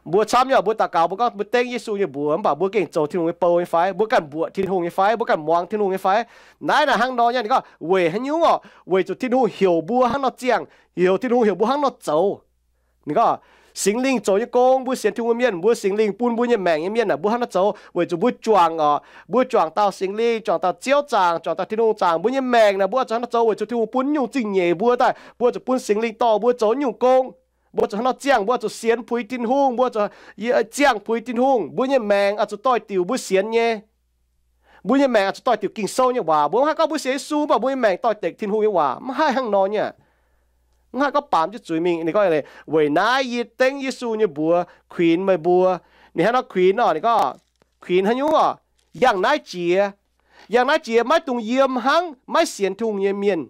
Mbuo camv nyei, mbuo daux gaux mbuo gorngv mbuo dengv Yesu nyei mbuox, mv baac mbuo gengh zoux Tin-Hungh nyei bou nyei fai? Mbuo ganh mbuoqc Tin-Hungh nyei fai? Mbuo ganh muangx Tin-Hungh nyei fai? Naaiv naaic hnangv nor nyei. Ninh gorngv weic haaix nyungc orqc? Weic zuqc Tin-Hungh heuc mbuo hnangv nor ziangh, heuc Tin-Hungh heuc mbuo hnangv nor zoux. Ninh gorngv Singx Lingh zoux nyei gong, mbuo sienx Tin-Hungh mienh, mbuo Singx Lingh bun mbuo nyei maengc nyei mienh naaic, mbuo hnangv nor zoux. Weic zuqc mbuo juangc orqc, mbuo juangc dauh Singx Lingh, juangc dauh Ziouv zaangc, juangc dauh Tin-Hungh zaangc, mbuo nyei maengc naaic mbuo zuqc hnangv nor zoux. Weic zuqc Tin-Hungh bun nyungc zingh nyeic mbuo daaih, mbuo zuqc bun Singx Lingh dorh mbuo zoux nyungc gong. Mbuo zuqc hnangv nor ziangh, mbuo zuqc sienx puix Tin-Hungh, mbuo zuqc ziangh puix Tin-Hungh. Mbuo nyei maengc oix zuqc doix-diuc mbuo sienx nyei. Mbuo nyei maengc oix zuqc doix-diuc Ging-Sou nyei waac. Mbuo mv haih gorngv mbuo sienx Yesu mv baac mbuo nyei maengc doix-dekc Tin-Hungh nyei waac. Mv haih hnangv nor nyei. Mv haih gorngv baamz jienv zuiz mingh. Ninh gorngv, weic naaiv yie dengv Yesu nyei mbuox kuinx meih mbuo. Ninh hnangv nor kuinx orqc, ninh gorngv, kuinx haaix nyungc orqc? Yangh naaiv jiex, yangh naaiv jiex maiv dungx yiem hnangv maiv sienx Tin-Hungh nyei mienh.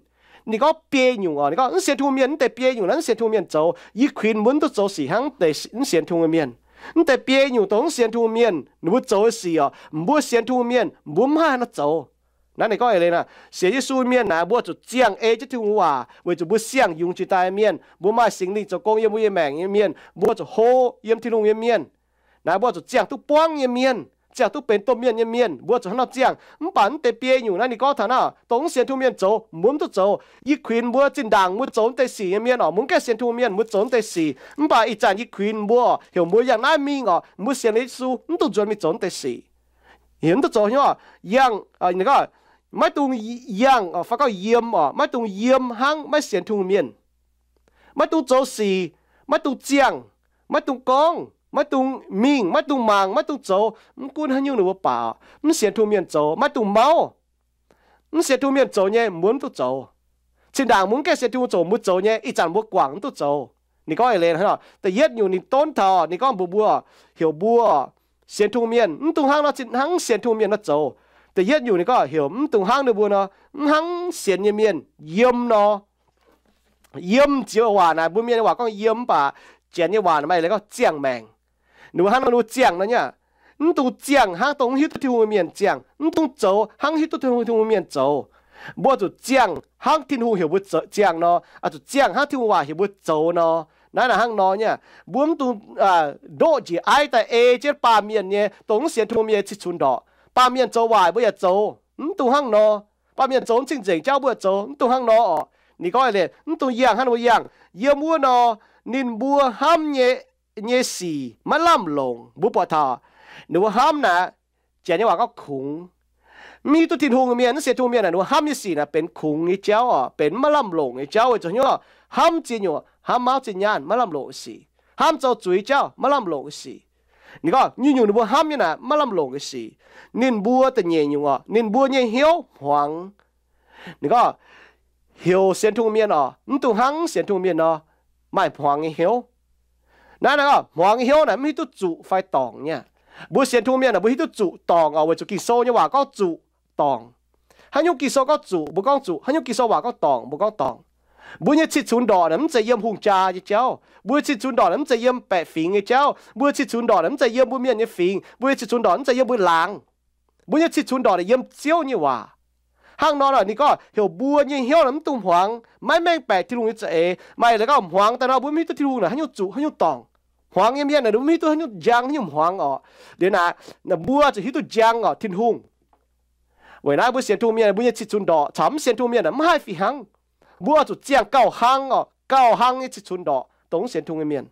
Ninh gorngv biei nyungc orqc, ninh gorngv mv sienx Tin-Hungh mienh, mv deix biei nyungc naaiv mv sienx Tin-Hungh mienh zoux. Yie kuinx mbuo mv duqv zoux sic hnangv deix mv sienx Tin-Hungh nyei mienh. Mv deix biei nyungc dongh mv sienx Tin-Hungh mienh ninh mbuo zoux nyei sic orqc, mbuo sienx Tin-Hungh mienh mbuo mv haih hnangv nor zoux. Naaiv ninh gorngv eix leiz naaic, sienx Yesu mienh naaic, mbuo zuqc ziangh ei jienv Tin-Hungh waac weic zuqc mbuo siang-yungz jiex daaih mienh, mbuo maaih Singx Lingh zoux gong yiem mbuo nyei maengc nyei mienh, mbuo zuqc hlo yiem Tin-Hungh nyei mienh. Naaiv mbuo zuqc ziangh duqv buangv nyei mienh, ziangh duqv benx domh mienh nyei mienh, mbuo zuqc hnangv nor ziangh. Mv baac mv deix biei nyungc naaiv ninh gorngv taux naaiv, dongh mv sienx Tin-Hungh mienh zoux, mbuo mv duqv zoux. Yie kuinx mbuo zinh ndaangc mbuo zoux mv deix sic nyei mienh orqc, mbuo mv gaengh sienx Tin-Hungh mienh, mbuo zoux mv deix sic. Mv baac ih zanc yie kuinx mbuo, heuc mbuo yangh naaiv mingh orqc, mbuo sienx Yesu, mv dungx nzuonx mingh zoux mv deix sic. Heuc mv duqv zoux hnyouv, yangh, maiv dungx yangh fai gorngv yiem orqc, maiv dungx yiem hnangv maiv sienx Tin-Hungh mienh. Maiv dungx zoux sic, maiv dungx ziangh, maiv dungx gorngv, maiv dungx mingh, maiv dungx mangc, maiv dungx zoux. Mv gunv haaix nyungc ninh mbuo baac mv sienx Tin-Hungh mienh zoux, maiv dungx mauv. Mv sienx Tin-Hungh mienh zoux nyei mbuo mv duqv zoux. Zinh ndaangc mbuo mv gaengh sienx Tin-Hungh zoux, mbuo zoux nyei ih zanc mbuo guangc mv duqv zoux. Ninh gorngv eix leiz, da'yietv nyungc ninh donv taux, ninh gorngv mbuox mbuo, heuc mbuo sienx Tin-Hungh mienh mv dungx hnangv nor, hnangv mv sienx Tin-Hungh mienh nor zoux. Da'yietv nyungc ninh gorngv heuc mv dungx hnangv ninh mbuo nor, mv hnangv sienx nyei mienh yiem nor. Yiem, Ziex waac naaic, mbuo Mienh nyei waac gorngv yiem, mv baac Janx nyei waac maaih leiz gorngv ziangh maengc. Ninh mbuo hnangv nor ninh mbuo ziangh nor nyei, mv dungx ziangh hnangv dongh mv hiuv duqv Tin-Hungh nyei mienh ziangh, mv dungx zoux hnangv hiuv duqv Tin-Hungh, Tin-Hungh mienh zoux. Mbuo zuqc ziangh hnangv Tin-Hungh heuc mbuo ziangh nor, zuqc ziangh hnangv Tin-Hungh waac heuc mbuo zoux nor. Naaiv naaic hnangv nor nyei, mbuo mv dungx ndoqv njiec aiv daaih ei jienv baamh mienh nyei, dongh mv sienx Tin-Hungh mienh nyei cih cunx ndorqc. Baamh mienh zoux waaic mbuo yaac zoux, mv dungx hnangv nor. Baamh mienh zoux mv cing-nzengc jauv mbuo yaac zoux, mv dungx hnangv nor orqc. Ninh gorngv eix leiz, mv dungx yangh hnangv ninh mbuo yangh. Yiem wuov nor, ninh mbuo hnamv nyei, nyei sic maiv lamh longc. Mbuo buatc taux ninh mbuo hnamv naaic, Janx nyei waac gorngv kungx. Mv hiuv duqv Tin-Hungh mienh, mv sienx Tin-Hungh mienh naaic, ninh mbuo hnamv nyei sic naaic benx kungx nyei jauv orqc, benx maiv lamh longc nyei jauv. Weic zuqc hnyouv hnamv maav zinh nyaanh maiv lamh longc sic, hnamv zoux zuiz jauv maiv lamh longc sic. Ninh gorngv nyungc-nyungc ninh mbuo hnamv nyei naaic maiv lamh longc sic. Ninh mbuo da'nyeic nyungc orqc, ninh mbuo nyei hnyouv hmuangx. Ninh gorngv heuc sienx Tin-Hungh mienh orqc, mv dungx hnangv sienx Tin-Hungh mienh nor, maaih hmuangx nyei hnyouv. Naaiv naaic gorngv hmuangx nyei hnyouv naaic mv hiuv duqv zuqc fai dorngc nyei. Mbuo sienx Tin-Hungh mienh naaic mbuo hiuv duqv zuqc dorngc orqc, weic zuqc Ging-Sou nyei waac gorngv zuqc dorngc. Haaix nyungc Ging-Sou gorngv zuqc, mbuo gorngv zuqc. Haaix nyungc Ging-Sou waac gorngv dorngc, mbuo gorngv dorngc. Mbuo nyei cih cunx ndorqc naaic mv zeiz yiem hungh jaa nyei jauv. Mbuo nyei cih cunx ndorqc naaic mv zeiz yiem baeqc fingx nyei jauv. Mbuo nyei cih cunx ndorqc naaic mv zeiz yiem mbuo mienh nyei fingx. Mbuo nyei cih cunx ndorqc mv zeiz yiem mbuo laangz. Mbuo nyei cih cunx ndorqc naaic yiem Ziouv nyei waac. Hnangv nor naaic ninh gorngv heuc mbuo nyei hnyouv naaic mv dungx hmuangx, maiv mengh baeqc Tin-Hungh nyei za'eix. Maaih leiz gorngv hmuangx daaih nor mbuo mv hiuv duqv Tin-Hungh naaic haaix nyungc zuqc haaix nyungc dorngc. Hmuangx nyei mienh naaic mbuo mv hiuv duqv haaix nyungc njang haaix nyungc hmuangx orqc. Liuz naaic, mbuo zuqc hiuv duqv njang orqc Tin-Hungh. Weic naaiv mbuo sienx Tin-Hungh mienh, mbuo nyei cih cunx ndorqc caux mv sienx Tin-Hungh mienh mv haih fih hnangv. Mbuo zuqc ziangh gauh hnangv orqc, gauh hnangv nyei cih cunx ndorqc dongh mv sienx Tin-Hungh nyei mienh.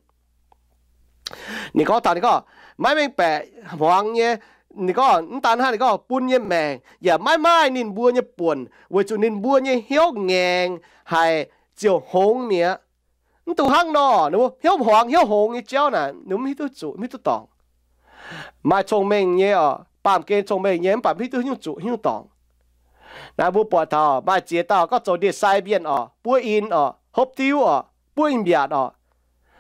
Ninh gorngv taux, ninh gorngv maiv mengh baeqc hmuangx nyei. Ninh gorngv mv daan hnangv, ninh gorngv bun nyei maengc yaac maiv maaih ninh mbuo nyei buonc, weic zuqc ninh mbuo nyei hnyouv ngaengc haic ziouc hngongx mi'aqv. Mv dungx hnangv nor, ninh mbuo hnyouv hmuangx hnyouv hngongx nyei jauv naaic ninh mbuo mv hiuv duqv zuqc, mv hiuv duqv dorngc. Maaih cong-mengh nyei orqc, baamh gen cong-mengh nyei, mv baac mv hiuv duqv haaix nyungc zuqc haaix nyungc dorngc. Naaiv mbuo buatc taux maaih ziex dauh gorngv zoux ndie-sai mienh orqc, buov in orqc, hopv diuv orqc, buov in-mbiatc orqc.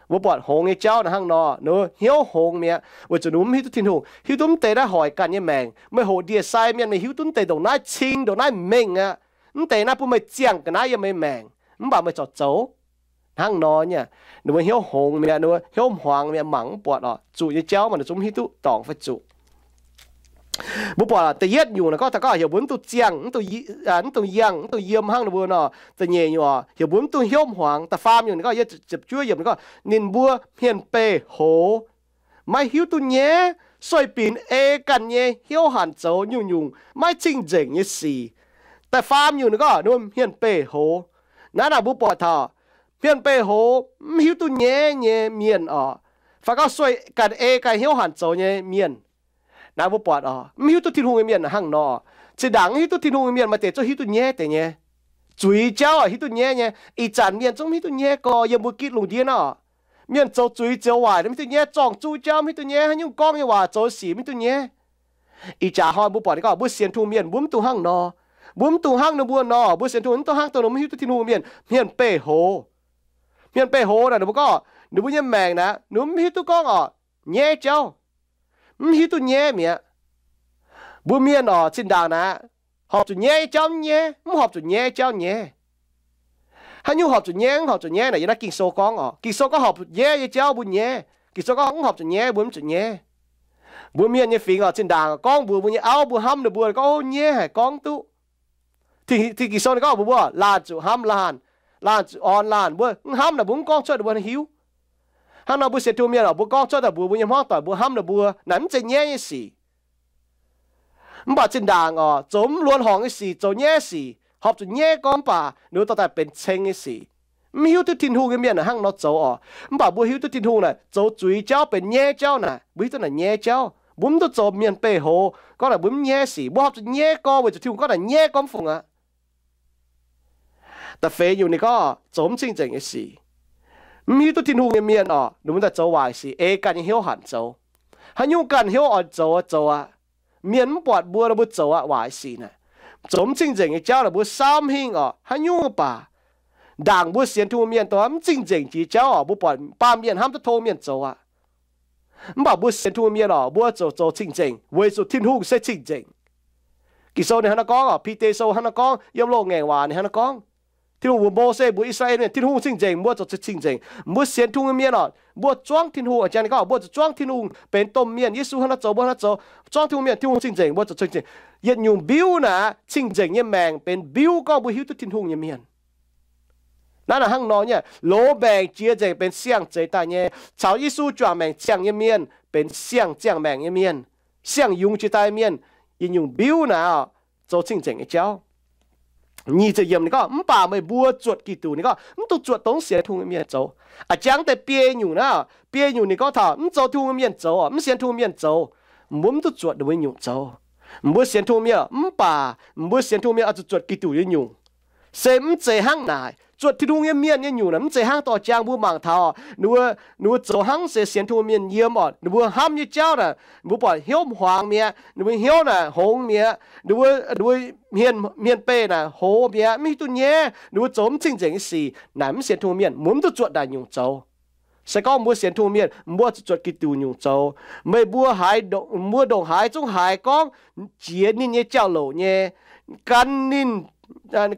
Mbuo buatc hngongx nyei jauv naaic hnangv nor, ninh hnyouv hngongx mi'aqv, weic zuqc ninh mbuo mv hiuv duqv Tin-Hungh, hiuv duqv mv deix naaiv hoic ganh nyei maengc. Meih hoqc ndie-sai mienh, meih hiuv duqv mv deix ndongc naaiv cing, ndongc naaiv mengh aqv. Mv deix naaiv bun meih ziangh ga'naaiv yiem meih maengc, mv baac meih corc zoux. Hnangv nor nyei, ninh mbuo hnyouv hngongx mi'aqv, ninh mbuo hnyouv hmuangx mi'aqv, mangc mv buatc orqc, zuqc nyei jauv maaih ninh zungv mv hiuv duqv dorngc fai zuqc. Mbuo buatc da'yietv nyungc naaiv gorngv, gorngv heuc mbuo mv dungx ziangh, mv dungx yangh, mv dungx yiem hnangv ninh mbuo nor. Da'nyeic nyungc heuc mbuo mv dungx hnyouv hmuangx. Da'faam nyungc ninh gorngv, yiem ziepc juov yiemc ninh gorngv, ninh mbuo hmien beih hoz, maiv hiuv duqv nyaiv, sueih binc ei ganh nyei hnyouv hanc zoux nyungc-nyungc maiv cing-nzengc nyei sic. Da'faam nyungc ninh gorngv ninh mbuo hmien beih hoz. Naaiv naaic mbuo buatc taux hmien beih hoz mv hiuv duqv nyaiv nyei mienh oc, fai gorngv sueih ganh ei ganh hnyouv hanc zoux nyei mienh, naaiv mbuo buatc oc, mv hiuv duqv Tin-Hungh nyei mienh hnangv nor. Zinh ndaangc mv hiuv duqv Tin-Hungh nyei mienh maaih deix zungv hiuv duqv nyaiv deix nyei. Zuiz jauv hiuv duqv nyaiv nyei. Ih zanc mienh zungv mv hiuv duqv nyaiv gorx yiem mbuo gitv lungh ndiev nor. Mienh zoux zuiz zoux waaic mv hiuv duqv nyaiv, zorng-zuqv jauv mv hiuv duqv nyaiv, haaix nyungc gorngv nyei waac zoux sic mv hiuv duqv nyaiv. Ih jaax hnoi mbuo buatc ninh gorngv mbuo sienx Tin-Hungh mienh mbuo mv dungx hnangv nor. Mbuo mv dungx hnangv ninh mbuo nor. Mbuo sienx Tin-Hungh mv dungx hnangv dongh ninh mbuo mv hiuv duqv Tin-Hungh mienh, hmien beih hoz. Hmien beih hoz naaic ninh mbuo gorngv ninh mbuo nyei maengc naaic ninh mbuo mv hiuv duqv gorngv oc, nyaiv jauv, mv hiuv duqv nyaiv mi'aqv. Mbuo mienh oc, zinh ndaangc naaic horpc zuqc nyaiv nyei jauv mv nyaiv, mv horpc zuqc nyaiv nyei jauv nyaiv. Haaix nyungc horpc zuqc nyaiv, mv horpc zuqc nyaiv naaic yiem naaiv Ging-Sou gorngv oc. Ging-Sou gorngv horpc nyaiv nyei jauv mbuo nyaiv. Ging-Sou gorngv mv horpc zuqc nyaiv mbuo mv zuqc nyaiv. Mbuo mienh nyei fingx oc, zinh ndaangc gorngv mbuox mbuo nyei auv mbuo hnamv ninh mbuo gorngv, Ov, nyaiv haic, gorngv duqv. Tin, Tin-Ging Sou ninh gorngv mbuox mbuo, laanh zuqc hnamv laanh, laanh zuqc orn laanh. Mbuo mv hnamv naaic mbuo mv gorngv cuotv ninh mbuo hiuv. Hnangv nor mbuo sienx Tin-Hungh mienh oc, mbuo gorngv cuotv daaih mbuox mbuo nyei hmuangv doic mbuo hnamv ninh mbuo naaic mv zeiz nyaiv nyei sic. Mv baac zinh ndaangc oc, zoux mv luonx horngc nyei sic, zoux nyaiv sic, horpc zuqc nyaiv gorngv mv baac ninh mbuo dorh daaih benx ceng nyei sic. Mv hiuv duqv Tin-Hungh nyei mienh naaic hnangv nor zoux oc. Mv baac mbuo hiuv duqv Tin-Hungh naaic zoux zuiz jauv benx nyaiv jauv naaic, mbuo hiuv duqv naaic nyaiv jauv. Mbuo mv duqv zoux mienh beih hoz gorngv naaic mbuo mv nyaiv sic. Mbuo horpc zuqc nyaiv gorngv weic zuqc Tin-Hungh gorngv naaic nyaiv gorngv mv fungc aqv. Da'feix nyungc ninh gorngv zoux mv cing-nzengc nyei sic. Mv hiuv duqv Tin-Hungh nyei mienh oc, ninh mbuo daaih zoux waaic sic, ei ganh nyei hnyouv hanc zoux. Haaix nyungc ganh hnyouv oix zoux, zoux aqv. Mienh mv buatc mbuo nor mbuo zoux aqv, waaic sic naaic. Zoux mv cing-nzengc nyei jauv naaic mbuo samv hingh oc. Haaix nyungc baac, ndaangc mbuo sienx Tin-Hungh mienh dongh mv cing-nzengc jiex jauv oc, mbuo buatc baamh mienh hnamv duqv tov mienh zoux aqv. Mv baac mbuo sienx Tin-Hungh mienh oc, mbuo zoux, zoux cing-nzengc weic zuqc Tin-Hungh se cing-nzengc. Ging-Sou ninh hnangv naaiv gorngv oc, Bide Sou hnangv naaiv gorngv, yiem loz-ngaengc waac ninh hnangv naaiv gorngv. Tin-Hungh mbuox Mose mbuox I^saa^laa^en mienh, Tin-Hungh cing-nzengc, mbuo zoux cing-nzengc. Mbuo sienx Tin-Hungh mienh oc, mbuo zuangv Tin-Hungh, jang ninh gorngv mbuo zuqc zuangv Tin-Hungh benx domh mienh. Yesu hnangv naaiv zoux, mbuo hnangv naaiv zoux. Zuangv Tin-Hungh mienh, Tin-Hungh cing-nzengc, mbuo zoux cing-nzengc. Yietc nyungc mbiuv naaic, cing-nzengc nyei maengc benx mbiuv gorngv mbuo hiuv duqv Tin-Hungh nyei mienh. Naaiv naaic hnangv nor nyei, loz-maengc jiex nzengc benx siang-zeix daaih nyei, caux Yesu juangc maengc ziangh nyei mienh benx siang-ziangh maengc nyei mienh, siang-yungz jiex daaih mienh. Yietc nyungc mbiuv naaic oc, zoux cing-nzengc nyei jauv. Nyic ziepc yiemc ninh gorngv, mv baac meih mbuo zuotc Giduc, ninh gorngv mv dungx zuotc dongh mv sienx Tin-Hungh nyei mienh zoux. A'jangv deix biei nyungc naaiv, biei nyungc ninh gorngv taux mv zoux Tin-Hungh nyei mienh zoux, mv sienx Tin-Hungh mienh zoux, mbuo mv duqv zuotc ninh mbuo nyungc zoux. Mbuo sienx Tin-Hungh mienh, mv baac mbuo sienx Tin-Hungh mienh oix zuqc zuotc Giduc nyei nyungc. Se mv zeiz hnangv naaic. Zuotc Tin-Hungh nyei mienh nyei nyungc naaic mv zeiz hnangv dorh jang mbuo mangc taux ninh mbuo, ninh mbuo zoux hnangv se sienx Tin-Hungh mienh yiem oc. Ninh mbuo hnamv nyei jauv naaic, ninh mbuo buatc hnyouv hmuangx mi'aqv, ninh mbuo hnyouv naaic hngongx mi'aqv, ninh mbuo, ninh mbuo hmien, hmien beih naaic hoz mi'aqv, mv hiuv duqv nyaiv, ninh mbuo zoux mv cing-nzengc nyei sic, naaic mv sienx Tin-Hungh mienh, mbuo mv duqv zuotc naaic nyungc zoux. Se gorngv mbuo sienx Tin-Hungh mienh, mbuo zuqc zuotc Giduc nyungc zoux. Meih mbuo haiz, mbuo ndongc haaix zungv haiz gorngv jiex ninh nyei jauv-louc nyei, gan ninh,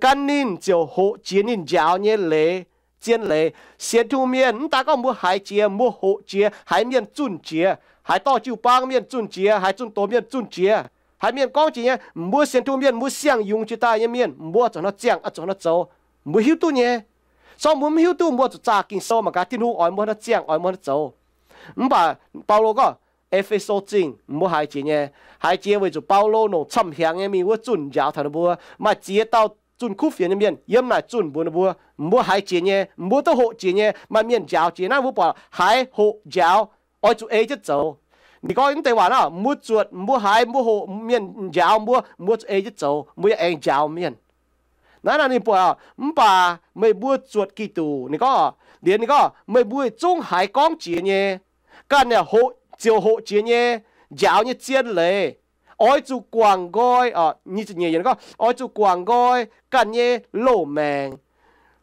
gan ninh ziouc hoqc jiex ninh njaaux nyei leiz, zien leiz. Sienx Tin-Hungh mienh mv daaih gorngv mbuo haiz jiex, mbuo hoqc jiex, haiz mienh zunh jiex, haiz dorh jiu-baang mienh zunh jiex, haiz zunh doz mienh zunh jiex, haiz mienh gorngv jiex nyei, mbuo sienx Tin-Hungh mienh, mbuo siang-yungz jiex daaih nyei mienh, mbuo zuqc hnangv ziangh, zuqc hnangv zoux. Mbuo hiuv duqv nyei. Sorng mbuo mv hiuv duqv, mbuo zuqc zaah Ging-Sou mangc gaax Tin-Hungh oix mbuo hnangv ziangh, oix mbuo hnangv zoux. Mv baac Baulo gorngv, E^fe^so Zingh, mbuo haiz jiex nyei, haiz jiex weic zuqc Baulo longc camv-hnyangx nyei mingh wuov zunh njaaux taux ninh mbuo. Maaih ziex dauh zunh kuv fienx nyei mienh yiem naaic zunh mbuox ninh mbuo, mbuo haiz jiex nyei, mbuo duqv hoqc jiex nyei. Maaih mienh njaaux jiex naaiv, mbuo buatc haiz, hoqc, njaaux, oix zuqc ei jienv zoux. Ninh gorngv mv deix waac naaiv, mbuo zuotc, mbuo haiz, mbuo hoqc, mienh njaaux mbuo, mbuo zuqc ei jienv zoux, mbuo yaac aengx njaaux mienh. Naaiv naaic ninh buatc, mv baac meih mbuo zuotc Giduc, ninh gorngv, liuz ninh gorngv, meih mbuo zungv haiz gorngv jiex nyei, ganh yaac hoqc, ziouc hoqc jiex nyei, njaaux nyei zien leiz, oix zuqc guangc nqoi, oix zuqc guangc nqoi ganh nyei loz-maengc.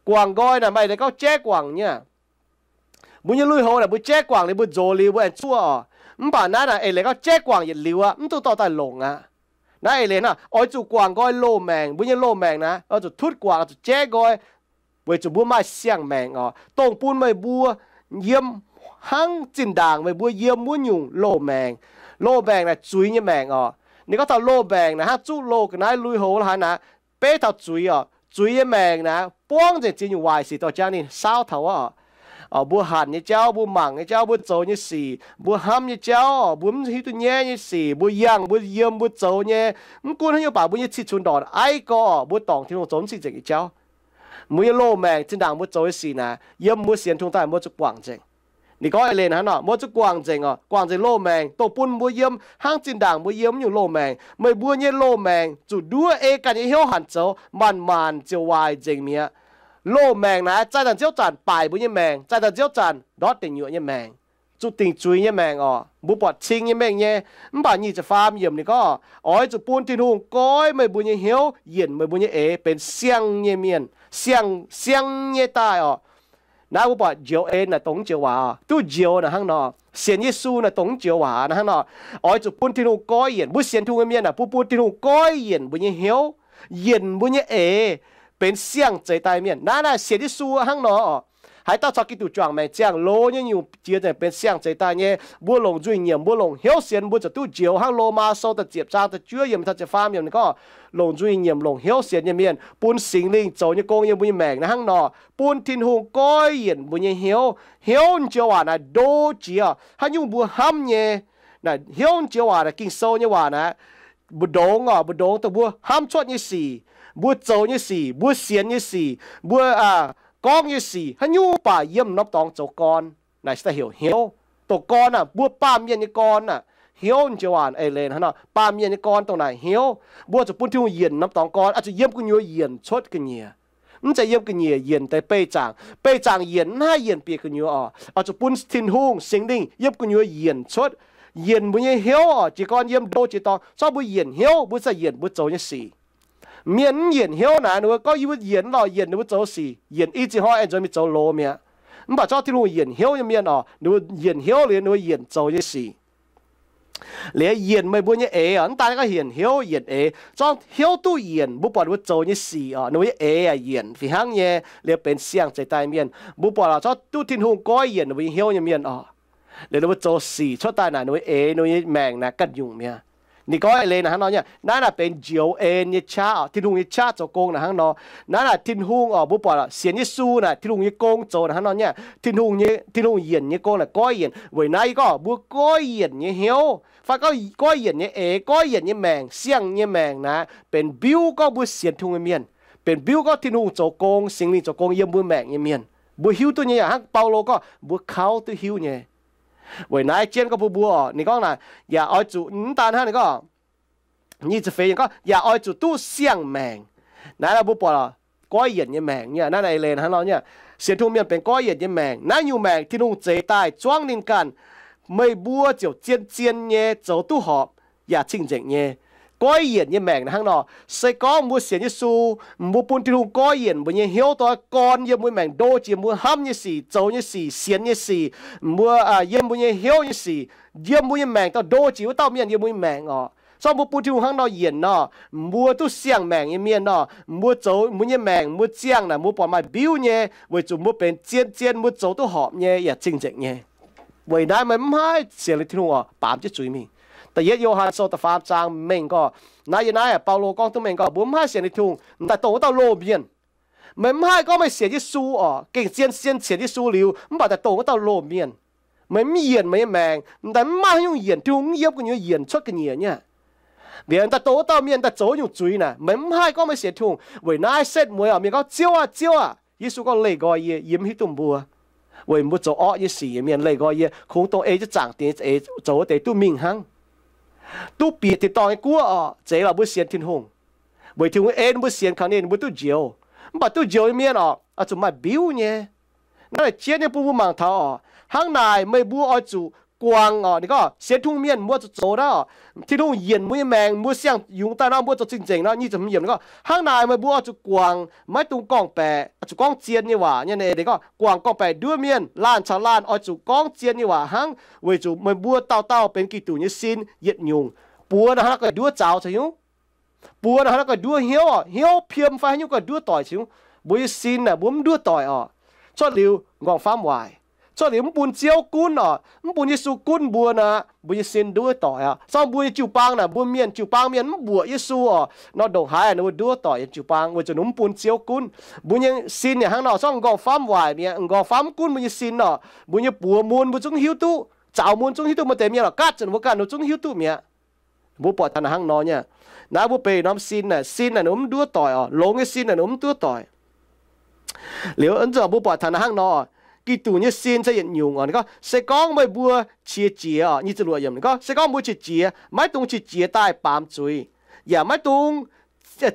Guangc nqoi naaic maaih leiz gorngv jaiv guangc nyei. Mbuo nyei lui-houx naaic mbuo jaiv guangc liuz mbuo nzox liuz mbuo aengx zuov oc. Mv baac naaiv naaic eix leiz gorngv jaiv guangc yietc liuz aqv, mv duqv dorh daaih longc aqv. Naaiv eix leiz naaic oix zuqc guangc nqoi loz-maengc, mbuo nyei loz-maengc naaic oix zuqc tutv guangc, oix zuqc jaiv nqoi, weic zuqc mbuo maaih siang-maengc oc. Dongh bun meih mbuo yiem hnangv zinh ndaangc meih mbuo yiem wuov nyungc loz-maengc. Loz-maengc naaic zuiz nyei maengc oc. Ninh gorngv taux loz-maengc naaic hnangv zuqv loz ga'naaiv lui-houx la'haaix naaic, beiv taux zuiz oc. Zuiz nyei maengc naaic buangv nzengc ziex nyungc waaic sic dorh jangv ninh saauv taux wuov oc. Mbuo hanc nyei jauv, mbuo mangc nyei jauv, mbuo zoux nyei sic, mbuo hnamv nyei jauv, mbuo mv hiuv duqv nyaiv nyei sic, mbuo yangh, mbuo yiem, mbuo zoux nyei, mv gunv haaix nyungc baac mbuo nyei cih cunx ndortc aiv gorx mbuo dorngc Tin-Hungh zoux mv cing-nzengc nyei jauv. Mbuo nyei loz-maengc zinh ndaangc mbuo zoux nyei sic naaic, yiem mbuo sienx Tin-Hungh daaih mbuo zuqc guangc nzengc. Ninh gorngv eix leiz naaic hnangv nor, mbuo zuqc guangc nzengc oc, guangc nzengc loz-maengc dongh bun mbuo yiem hnangv zinh ndaangc mbuo yiem wuov nyungc loz-maengc. Meih mbuo nyei loz-maengc zuqc nduov ei ganh nyei hnyouv hanc zoux, maanc-maanc ziouc waaic nzengc mi'aqv. Loz-maengc naaiv zaih daaih nziouv zanc baaic mbuo nyei maengc, zaih daaih nziouv zanc ndortv deic nyuoqc nyei maengc, zuqc dingc zuiz nyei maengc oc. Mbuo buatc cing nyei mengh nyei. Mv baac nyic ziepc faam yiemc ninh gorngv, oix zuqc bun Tin-Hungh goiv meih mbuo nyei hnyouv, yienc meih mbuo nyei eix benx siang nyei mienh, siang, siang nyei daaih oc. Naaiv mbuo buatc njoux en naaic dongh mv joux waac oc. Duqv njoux naaic hnangv nor, sienx Yesu naaic dongh mv joux waac naaiv hnangv nor. Oix zuqc bun Tin-Hungh goiv yienc. Mbuo sienx Tin-Hungh nyei mienh naaic, bun, bun Tin-Hungh goiv yienc mbuo nyei hnyouv, yienc mbuo nyei eix benx siang-zeix daaih mienh. Naaiv naaic sienx Yesu hnangv nor oc. Haaix dauh caux Giduc juangc maengc ziangh loz nyei nyungc jiex nzengc benx siang-zeix daaih nyei. Mbuo longc nzuih nyiemc, mbuo longc hnyouv sienx, mbuo ziouc duqv njoux. Hnangv Lomaa Sou da'ziepc zaang da'juov yiemc, da'ziepc faam yiemc ninh gorngv, longc nzuih nyiemc, longc hnyouv sienx nyei mienh, bun Singx Lingh zoux nyei gong yiem mbuo nyei maengc naaiv hnangv nor, bun Tin-Hungh goiv yienc mbuo nyei hnyouv. Hnyouv joux waac naaic ndo jiex haaix nyungc mbuo hnamv nyei. Naaic hnyouv joux waac naaic Ging-Sou nyei waac naaic, mbu'ndongx oc, mbu'ndongx dongh mbuo hnamv cuotv nyei sic, mbuo zoux nyei sic, mbuo sienx nyei sic, mbuo gorngv nyei sic, haaix nyungc baac yiem norm dorngx zoux gorn. Naaic se daaih heuc hnyouv. Dongh gorn aah, mbuo baamh mienh nyei gorn aah. Hnyouv joux waac eix leiz hnangv nor, baamh mienh nyei gorn dongh naaic hnyouv. Mbuo zuqc bun Tin-Hungh yienc norm dorngx gorn, oix zuqc yiem gu'nyuoz yienc cuotv ga'nyiec. Mv zeiz yiem ga'nyiec yienc deix beih zaangc. Beih zaangc yienc mv haih yienc bieqc gu'nyuoz oc. Oix zuqc bun Tin-Hungh, Singx Lingh yiem gu'nyuoz yienc cuotv, yienc mbuo nyei hnyouv oc. Jiez gorn yiem ndo jiex dorngx, zorqv mbuo yienc hnyouv, mbuo ziouc yienc mbuo zoux nyei sic. Mienh mv yienc hnyouv naaic, ninh mbuo gorngv yie mbuo yienc lorh, yienc ninh mbuo zoux sic, yienc i ziex hnoi aengx nzuonx mingh zoux loz mi'aqv. Mv baac zorqv Tin-Hungh yienc hnyouv nyei mienh oc, ninh mbuo yienc hnyouv liuz ninh mbuo yienc zoux nyei sic. Liuz yienc meih mbuo nyei eix oc, mv daan gorngv yienc hnyouv, yienc eix. Zorqv hnyouv duqv yienc, mbuo buatc ninh mbuo zoux nyei sic oc, ninh mbuo nyei eix yaac yienc fih hnangv nyei, liuz benx siang-zeix daaih mienh. Mbuo buatc oc, zorqv duqv Tin-Hungh goiv yienc ninh mbuo nyei hnyouv nyei mienh oc, liuz ninh mbuo zoux sic cuotv daaih naaic, ninh mbuo eix, ninh mbuo nyei maengc naaic ganh nyungc mi'aqv. Ninh gorngv eix leiz naaic hnangv nor nyei. Naaiv naaic benx njoux en nyei qaqv oc, Tin-Hungh nyei qaqv zoux gong naaic hnangv nor. Naaiv naaic Tin-Hungh oc, mbuo buatc sienx Yesu naaic, Tin-Hungh nyei gong zoux naaic hnangv nor nyei. Tin-Hungh nyei, Tin-Hungh yienc nyei gong naaic goiv yienc. Weic naaiv yie gorngv mbuo goiv yienc nyei hnyouv fai gorngv goiv yienc nyei eix, goiv yienc nyei maengc, siang nyei maengc naaic benx mbiuv gorngv mbuo sienx Tin-Hungh nyei mienh, benx mbiuv gorngv Tin-Hungh zoux gong, Singx Lingh zoux gong yiem mbuo maengc nyei mienh. Mbuo hiuv duqv nyei yaac hnangv Baulo gorngv mbuo kauv duqv hiuv nyei. Weic naaiv jienv gorngv bun mbuo oc, ninh gorngv naaic, yaac oix zuqc mv daan hnangv, ninh gorngv nyic ziepc feix gorngv, yaac oix zuqc duqv siang-maengc. Naaiv mbuo buatc goiv yienc nyei maengc nyei, naaiv eix leiz hnangv nor nyei. Sienx Tin-Hungh mienh benx goiv yienc nyei maengc. Naaiv nyungc maengc Tin-Hungh zeix daaih zuangv ninh ganh, meih mbuo ziouc zien-zien nyei zoux duqv horpc yaac cing-nzengc nyei. Goiv yienc nyei maengc hnangv nor, se gorngv mbuo sienx Yesu, mbuo bun Tin-Hungh goiv yienc mbuo nyei hnyouv, dorh gorn yiem mbuo maengc, ndo jiex mbuo hnamv nyei sic, zoux nyei sic, sienx nyei sic, mbuo yiem mbuo nyei hnyouv nyei sic, yiem mbuo nyei maengc, dorh ndo jiex wuov dauh mienh yiem mbuo nyei maengc oc. Zorqv mbuo bun Tin-Hungh hnangv nor yienc nor, mbuo duqv siang-maengc nyei mienh nor, mbuo zoux mbuo nyei maengc, mbuo ziangh naaic mbuo buatc maaih mbiuv nyei, weic zuqc mbuo benx zien-zien, mbuo zoux duqv horpc nyei yaac cing-nzengc nyei. Weic naaiv meih mv haih sienx liuz Tin-Hungh oc, baamz jienv zuiz mingh. Da'yietv Yo^han Sou da'faam zaang mengh gorngv, naaiv yie naaiv Baulo gorngv duqv mengh gorngv, mbuo mv haih sienx liuz Tin-Hungh, m'daaih dongh wuov dauh loz-mienh. Meih mv haih gorngv meih sienx Yesu oc, gengh zien-zien sienx Yesu liuz, mv baac daaih dongh wuov dauh loz-mienh. Meih mv yienc meih nyei maengc, m'daaih mv maaih haaix nyungc yienc, Tin-Hungh mv yiem gu'nyuoz yienc cuotv ga'nyiec nyei. Liuz m'daaih dongh wuov dauh mienh daaih zoux nyungc zuiz naaic, meih mv haih gorngv meih sienx Tin-Hungh. Weic naaiv setv mueiz oc, mienh gorngv, Ziouv aah! Ziouv aah! Yie gorngv, Leih nqoi yie, yie mv hiuv duqv mbuo. Weic mbuo zoux orqv nyei sic nyei mienh, leih nqoi yie, kungx dongh ei jienv zaangc dingc, zoux wuov deix duqv mingh hnangv. Duqv bieqc tin-dorngh nyei guoqv oc, zeiz lorqc mbuo sienx Tin-Hungh. Weic Tin-Hungh en mbuo sienx kaux ninh, mbuo duqv njoux. Mv baac duqv njoux nyei mienh oc, oix zuqc maaih mbiuv nyei. Naaiv naaic jienv nyei bun mbuo mangc taux oc, hnangv naaic meih mbuo oix zuqc guangc oc. Ninh gorngv sienx Tin-Hungh mienh mbuo zuqc zoux naaiv oc. Tin-Hungh yienc mbuo nyei maengc, mbuo siang-yungz daaih nor mbuo zoux cing-nzengc nor, nyic ziepc hmz yiemc ninh gorngv, hnangv naaic meih mbuo oix zuqc guangc, maiv dungx gorngv-baeqc, oix zuqc gorngv zien nyei waac nyei. Ninh gorngv guangc gorngv-baeqc nduov mienh, laanh caux laanh oix zuqc gorngv zien nyei waac hnangv, weic zuqc meih mbuo dauh dauh benx Giduc nyei sin yietc nyungc. Buoz nor hnangv naaiv gu'nguaaic nduov zaux caux hnyouv. Buoz nor hnangv naaiv gu'nguaaic nduov hnyouv oc, hnyouv piem fai haaix nyungc gu'nguaaic nduov doic caux hnyouv. Mbuo nyei sin naaic mbuo mv nduov doic oc. Cuotv liuz nqorngv-famv waaic, Cuotv liuz mv bun Ziouv gunv oc, mv bun Yesu gunv mbuo nor, mbuo nyei sin nduov doic aqv. Sorng mbuo nyei jiu-baang naaic, mbuo mienh jiu-baang mienh mv mbuoqc Yesu oc, nor ndongc haaix ninh mbuo nduov doic yiem jiu-baang weic zuqc ninh mv bun Ziouv gunv. Mbuo nyei sin yaac hnangv nor, sorng m'nqorngv-famv waaic mi'aqv, m'nqorngv-famv mv gunv mbuo nyei sin oc, mbuo nyei buoz mun mbuo zungv hiuv duqv, zaux mun zungv hiuv duqv, maaih deix mienh oc, gaatv zuqc ninh mbuo ganh ninh zungv hiuv duqv mi'aqv. Mbuo buatc taux naaiv hnangv nor nyei. Naaiv mbuo benx norm sin naaic, sin naaic ninh mv nduov doic oc, longx nyei sin naaic ninh mv nduov doic. Liuz mbuo buatc taux naaiv hnangv nor, Giduc nyei sin se yietc nyungc oc. Ninh gorngv, se gorngv meih mbuo qiex jiez oc, nyic ziepc luoqc yiemc ninh gorngv, se gorngv mbuo qiex jiez, maiv dungx qiex jiez daaih baamz zuiz, yaac maiv dungx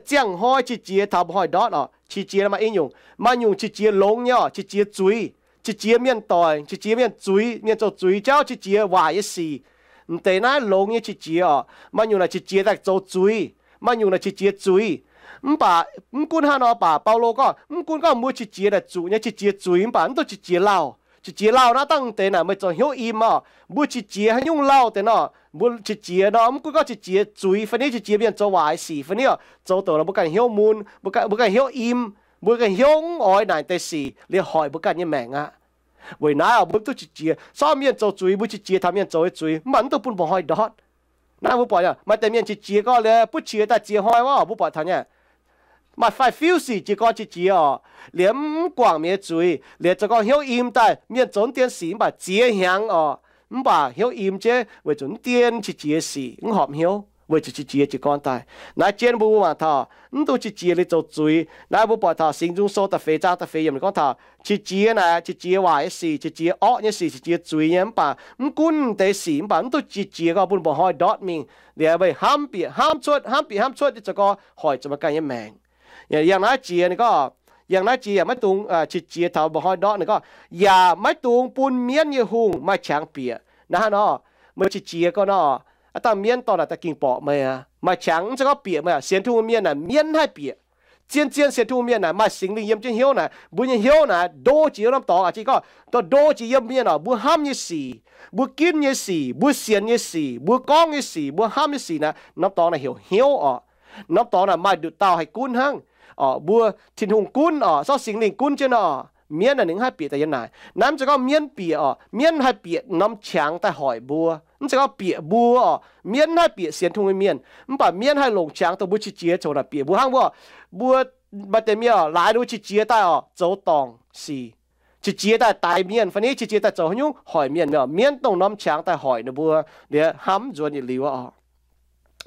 ziangh hnoi qiex jiez taux mba'hnoi ndortv oc. Qiex jiez maaih i nyungc, maaih nyungc qiex jiez longx nyei oc, qiex jiez zuiz, qiex jiez mienh doic, qiex jiez mienh zuiz, mienh zoux zuiz jauv, qiex jiez waaic nyei sic. M'deix naaiv longx nyei qiex jiez oc. Maaih nyungc naaic qiex jiez daaih zoux zuiz, maaih nyungc naaic qiex jiez zuiz. Mv baac mv gunv hnangv nor baac Baulo gorngv, mv gunv gorngv mbuo qiex jiez naaic zuqc nyei qiex jiez zuiz, mv baac mv dungx qiex jiez lauh. Qiex jiez lauh naaiv dangh deix naaic meih zoux hnyouv im oc. Mbuo qiex jiez haaix nyungc lauh deix nor, mbuo qiex jiez nor, mv gunv gorngv qiex jiez zuiz fai niv, qiex jiez mienh zoux waaic sic fai niv oc, zoux douc nor mbuo ganh hnyouv mun, mbuo ganh hnyouv im, mbuo ganh hnyouv mv oix naaic deix sic liuz hoic mbuo ganh nyei maengc aqv. Weic naaiv oc, mbuo mv duqv qiex jiez. Sorng mienh zoux zuiz, mbuo qiex jiez taux mienh zoux nyei zuiz, mv baac mv dungx bun mba'hnoi ndortv. Naaiv mbuo buatc maaih deix mienh qiex jiez gorngv liuz butv qiex daaih ziex hnoi wuov, mbuo buatc taux nyei. Maaih fai-fiuv sic jiez gorn qiex jiez oc, liuz mv guangc mienh nyei zuiz, liuz zoux gorngv hnyouv im daaih mienh zoux mv dien sic mv baac ziex hnyangx oc, mv baac hnyouv im jienv weic zuqc mv dien qiex jiez sic mv horpc hnyouv weic zuqc qiex jiez jiez gorn daaih. Naaiv jienv mbuo mangc taux mv dungx qiex jiez liuz zoux zuiz. Naaiv mbuo buatc taux Singx Nzung Sou da'feix zaang da'feix yiemc gorngv taux qiex jiez naaic qiex jiez waaic nyei sic, qiex jiez orqv nyei sic, qiex jiez zuiz nyei, mv baac mv gunv deix sic, mv baac mv dungx qiex jiez gorngv bun mba'hnoi ndortv mingh, liuz meih hnamv bieqc hnamv cuotv, hnamv bieqc hnamv cuotv nyei zoux gorngv hoic zuqc meih ganh nyei maengc. Yangh naaiv jiex ninh gorngv, yangh naaiv jiex yaac maiv dungx qiex jiez taux mba'hnoi ndortv ninh gorngv, yaac maiv dungx bun mienv nyei hungh maaih qangx bieqc. Naaiv hnangv nor, meih qiex jiez gorngv nor, aav dangh mienv dorh naaic da'gingh borqc meih aqv, maaih qangx mv zeiz gorngv bieqc meih aqv. Sienx Tin-Hungh mienh naaic mienv haih bieqc. Zien-zien sienx Tin-Hungh mienh naaic maaih Singx Lingh yiem jienv hnyouv naaic, mbuo nyei hnyouv naaic ndo jiex norm dorngx aqv. Jiex gorngv ndo ndo jiex yiem mienh oc, mbuo hnamv nyei sic, mbuo ginv nyei sic, mbuo sienx nyei sic, mbuo gorngv nyei sic, mbuo hnamv nyei sic naaic, norm dorngx naaic heuc hnyouv oc. Norm dorngx naaic maaih nduqc dauh haih gunv hnangv. Oc, mbuo Tin-Hungh gunv oc, sorng Singx Lingh gunv jienv nor, mienv naaic ninh mv haih bieqc daaih yiem naaic. Naaiv mv zeiz gorngv mienv bieqc oc, mienv haih bieqc norm qangx daaih hoic mbuo. Mv zeiz gorngv bieqc mbuo oc, mienv haih bieqc sienx Tin-Hungh nyei mienh. Mv baac mienv haih longc qangx dongh mbuo qiex jiez coux naaic bieqc mbuo hnangv wuov. Mbuo maaih deix mienh oc, laaix ninh mbuo qiex jiez daaih oc, zoux dorngc sic, qiex jiez daaih daix mienh fai niv, qiex jiez daaih zoux haaix nyungc hoic mienh. Mienv dongh norm qangx daaih hoic ninh mbuo, liuz hnamv mv nzuonx yietc liuz oc.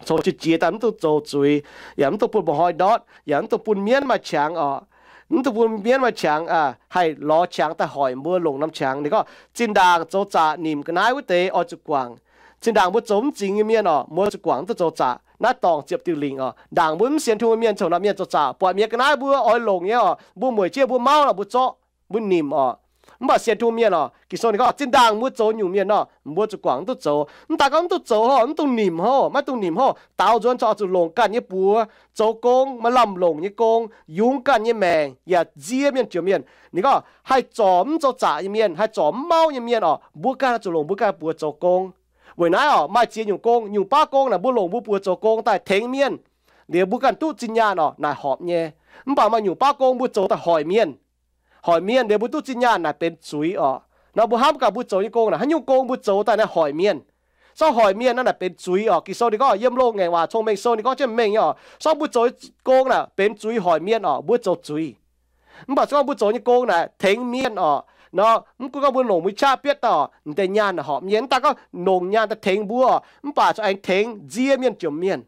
Coux qiex jiez daaih mv dungx zoux zuiz, yaac mv dungx bun mba'hnoi ndortv, yaac mv dungx bun mienv maaih qangx oc. Mv dungx bun mienv maaih qangx, haih lorz qangx daaih hoic mbuo longc norm qangx. Ninh gorngv zinh ndaangc zoux zaqc nimc ga'naaiv wuov deix oix zuqc guangc. Zinh ndaangc mbuo zoux mv zingx nyei mienh oc, mbuo zuqc guangc mv dungx zoux zaqc. Naaiv dorngc ziepc diuh lingc oc. Ndaangc mbuo mv sienx Tin-Hungh mienh coux naaic mienh zoux zaqc, buatc mi'aqv ga'naaiv mbuo oix longc nyei oc, mbuo mueic jienv mbuo mauv nor mbuo zorqv, mbuo nimc oc. Mv baac sienx Tin-Hungh mienh oc, Ging-Sou ninh gorngv zinh ndaangc mbuo zoux nyungc mienh nor, mbuo zuqc guangc mv dungx zoux. Mv daaih gorngv mv dungx zoux hov, mv dungx nimc hov, maiv dungx nimc hov, daaux nzuonx corc oix zuqc longc ganh nyei buoz zoux gong, maaih lamh longc nyei gong, yungz ganh nyei maengc, yaac nzie mienh jomc mienh. Ninh gorngv haih zorc mv zoux zaqc nyei mienh, haih zorc mv mauv nyei mienh oc, mbuo ganh oix zuqc longc mbuo ganh buoz zoux gong. Weic naaiv oc, maaih ziex nyungc gong. Nyungc baav gong naaic mbuo longc mbuo buoz zoux gong daaih tengx mienh, liuz mbuo ganh duqv zinh nyaanh oc, naaic horpc nyei. Mv baac maaih nyungc baav gong mbuo zoux daaih hoic mienh, hoic mienh liuz mbuo duqv zinh nyaanh naaic benx zuiz oc. Nor mbuo hnamv gaax mbuo zoux nyei gong naaic, haaix nyungc gong mbuo zoux daaih naaiv hoic mienh, zorqv hoic mienh naaiv naaic benx zuiz oc. Ging-Sou ninh gorngv, Yiem Loz-Ngaengc Waac Cong-Mengh Sou ninh gorngv jienv mengh nyei oc, zorqv mbuo zoux nyei gong naaic benx zuiz hoic mienh oc, mbuo zoux zuiz. Mv baac se gorngv mbuo zoux nyei gong naaic tengx mienh oc, nor mv gunv gorngv mbuo longc mbuo qaqv bietv daaih oc, m'deix nyaanh naaic horpc nyei. Mv daaih gorngv longc nyaanh daaih tengx mbuo oc, mv baac corc aengx tengx nzie mienh jomc mienh,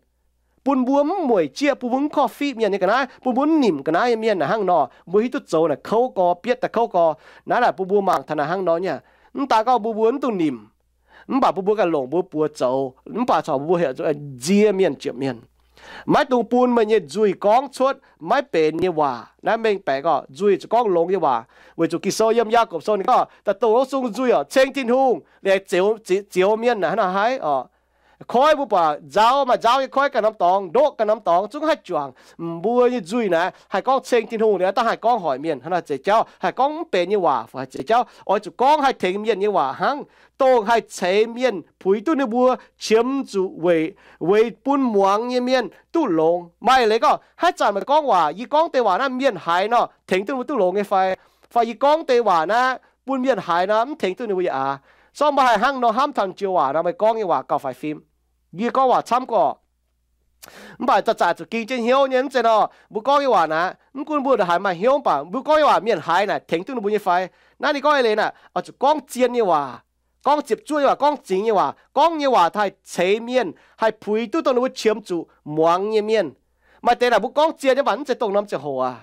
bun mbuo mv mueic jieqv, bun mbuo mv korv-fiqv mienh nyei ga'naaiv, bun mbuo mv nimc ga'naaiv nyei mienh naaic hnangv nor, mbuo hiuv duqv zoux naaic kouv gorx, bietv daaih kouv gorx. Naaiv naaic bun mbuo mangc taux naaic hnangv nor nyei. Mv daaih gorngv mbuo mbuo mv dungx nimc, mv baac bun mbuo ganh longc mbuo buoz zoux, mv baac corc mbuo heuc nzie mienh jomc mienh. Maiv dungx bun meih nyei nzuih gorngv cuotv maiv benx nyei waac. Naaiv mengh baeqc gorngv nzuih zuqc gorngv longx nyei waac, weic zuqc Ging-Sou yiem Yaagorpc Sou ninh gorngv, daaih dongh wuov sung nzuih oc, ceng Tin-Hungh liuz zioux, zioux mienh naaic hnangv nor haiv oc. Koiv mbuo buatc nzauv, maaih nzauv nyei koiv ganh norm dorngx, ndoqv ganh norm dorngx, zungv haih juangc. Mv, mbuo nyei nzuih naaic haih gorngv ceng Tin-Hungh liuz, daaih haih gorngv hoic mienh, hnangv naaic zeix jauv, haih gorngv mv benx nyei waac, haih zeix jauv, oix zuqc gorngv haih tengx mienh nyei waac hnangv, dongh haih ceix mienh, puix duqv ninh mbuo qiemx zuqc weic, weic bun muangx nyei mienh duqv longx. Maaih leiz gorngv, haaix zanc meih gorngv waac, yie gorngv deix waac naaiv mienh haiz nor, tengx duqv ninh mbuo duqv longx nyei fai? Fai yie gorngv deix waac naaiv bun mienh haiz nor, mv tengx duqv ninh mbuo yaac aax. Sorng mbuo haih hnangv nor hnamv taux jiex waac nor, meih gorngv nyei waac gauh faix fim. Yie gorngv waac camv gorqv. Mv baac zaqc zaaic zuqc ging jienv hnyouv nyei, mv zeiz nor mbuo gorngv nyei waac naaic, mv gunv mbuo haiz maaih hnyouv, mv baac mbuo gorngv nyei waac mienh haiz naaic tengx duqv ninh mbuo nyei fai? Naaiv ninh gorngv eix leiz naaic, oix zuqc gorngv zien nyei waac, gorngv ziepc zuoqv nyei waac, gorngv zingx nyei waac, gorngv nyei waac haih ceix mienh, haih puix duqv dongh ninh mbuo qiemx zuqc muangx nyei mienh. Maaih deix naaic mbuo gorngv zien nyei, mv baac mv zeiz dongh norm ziangh hoc aac.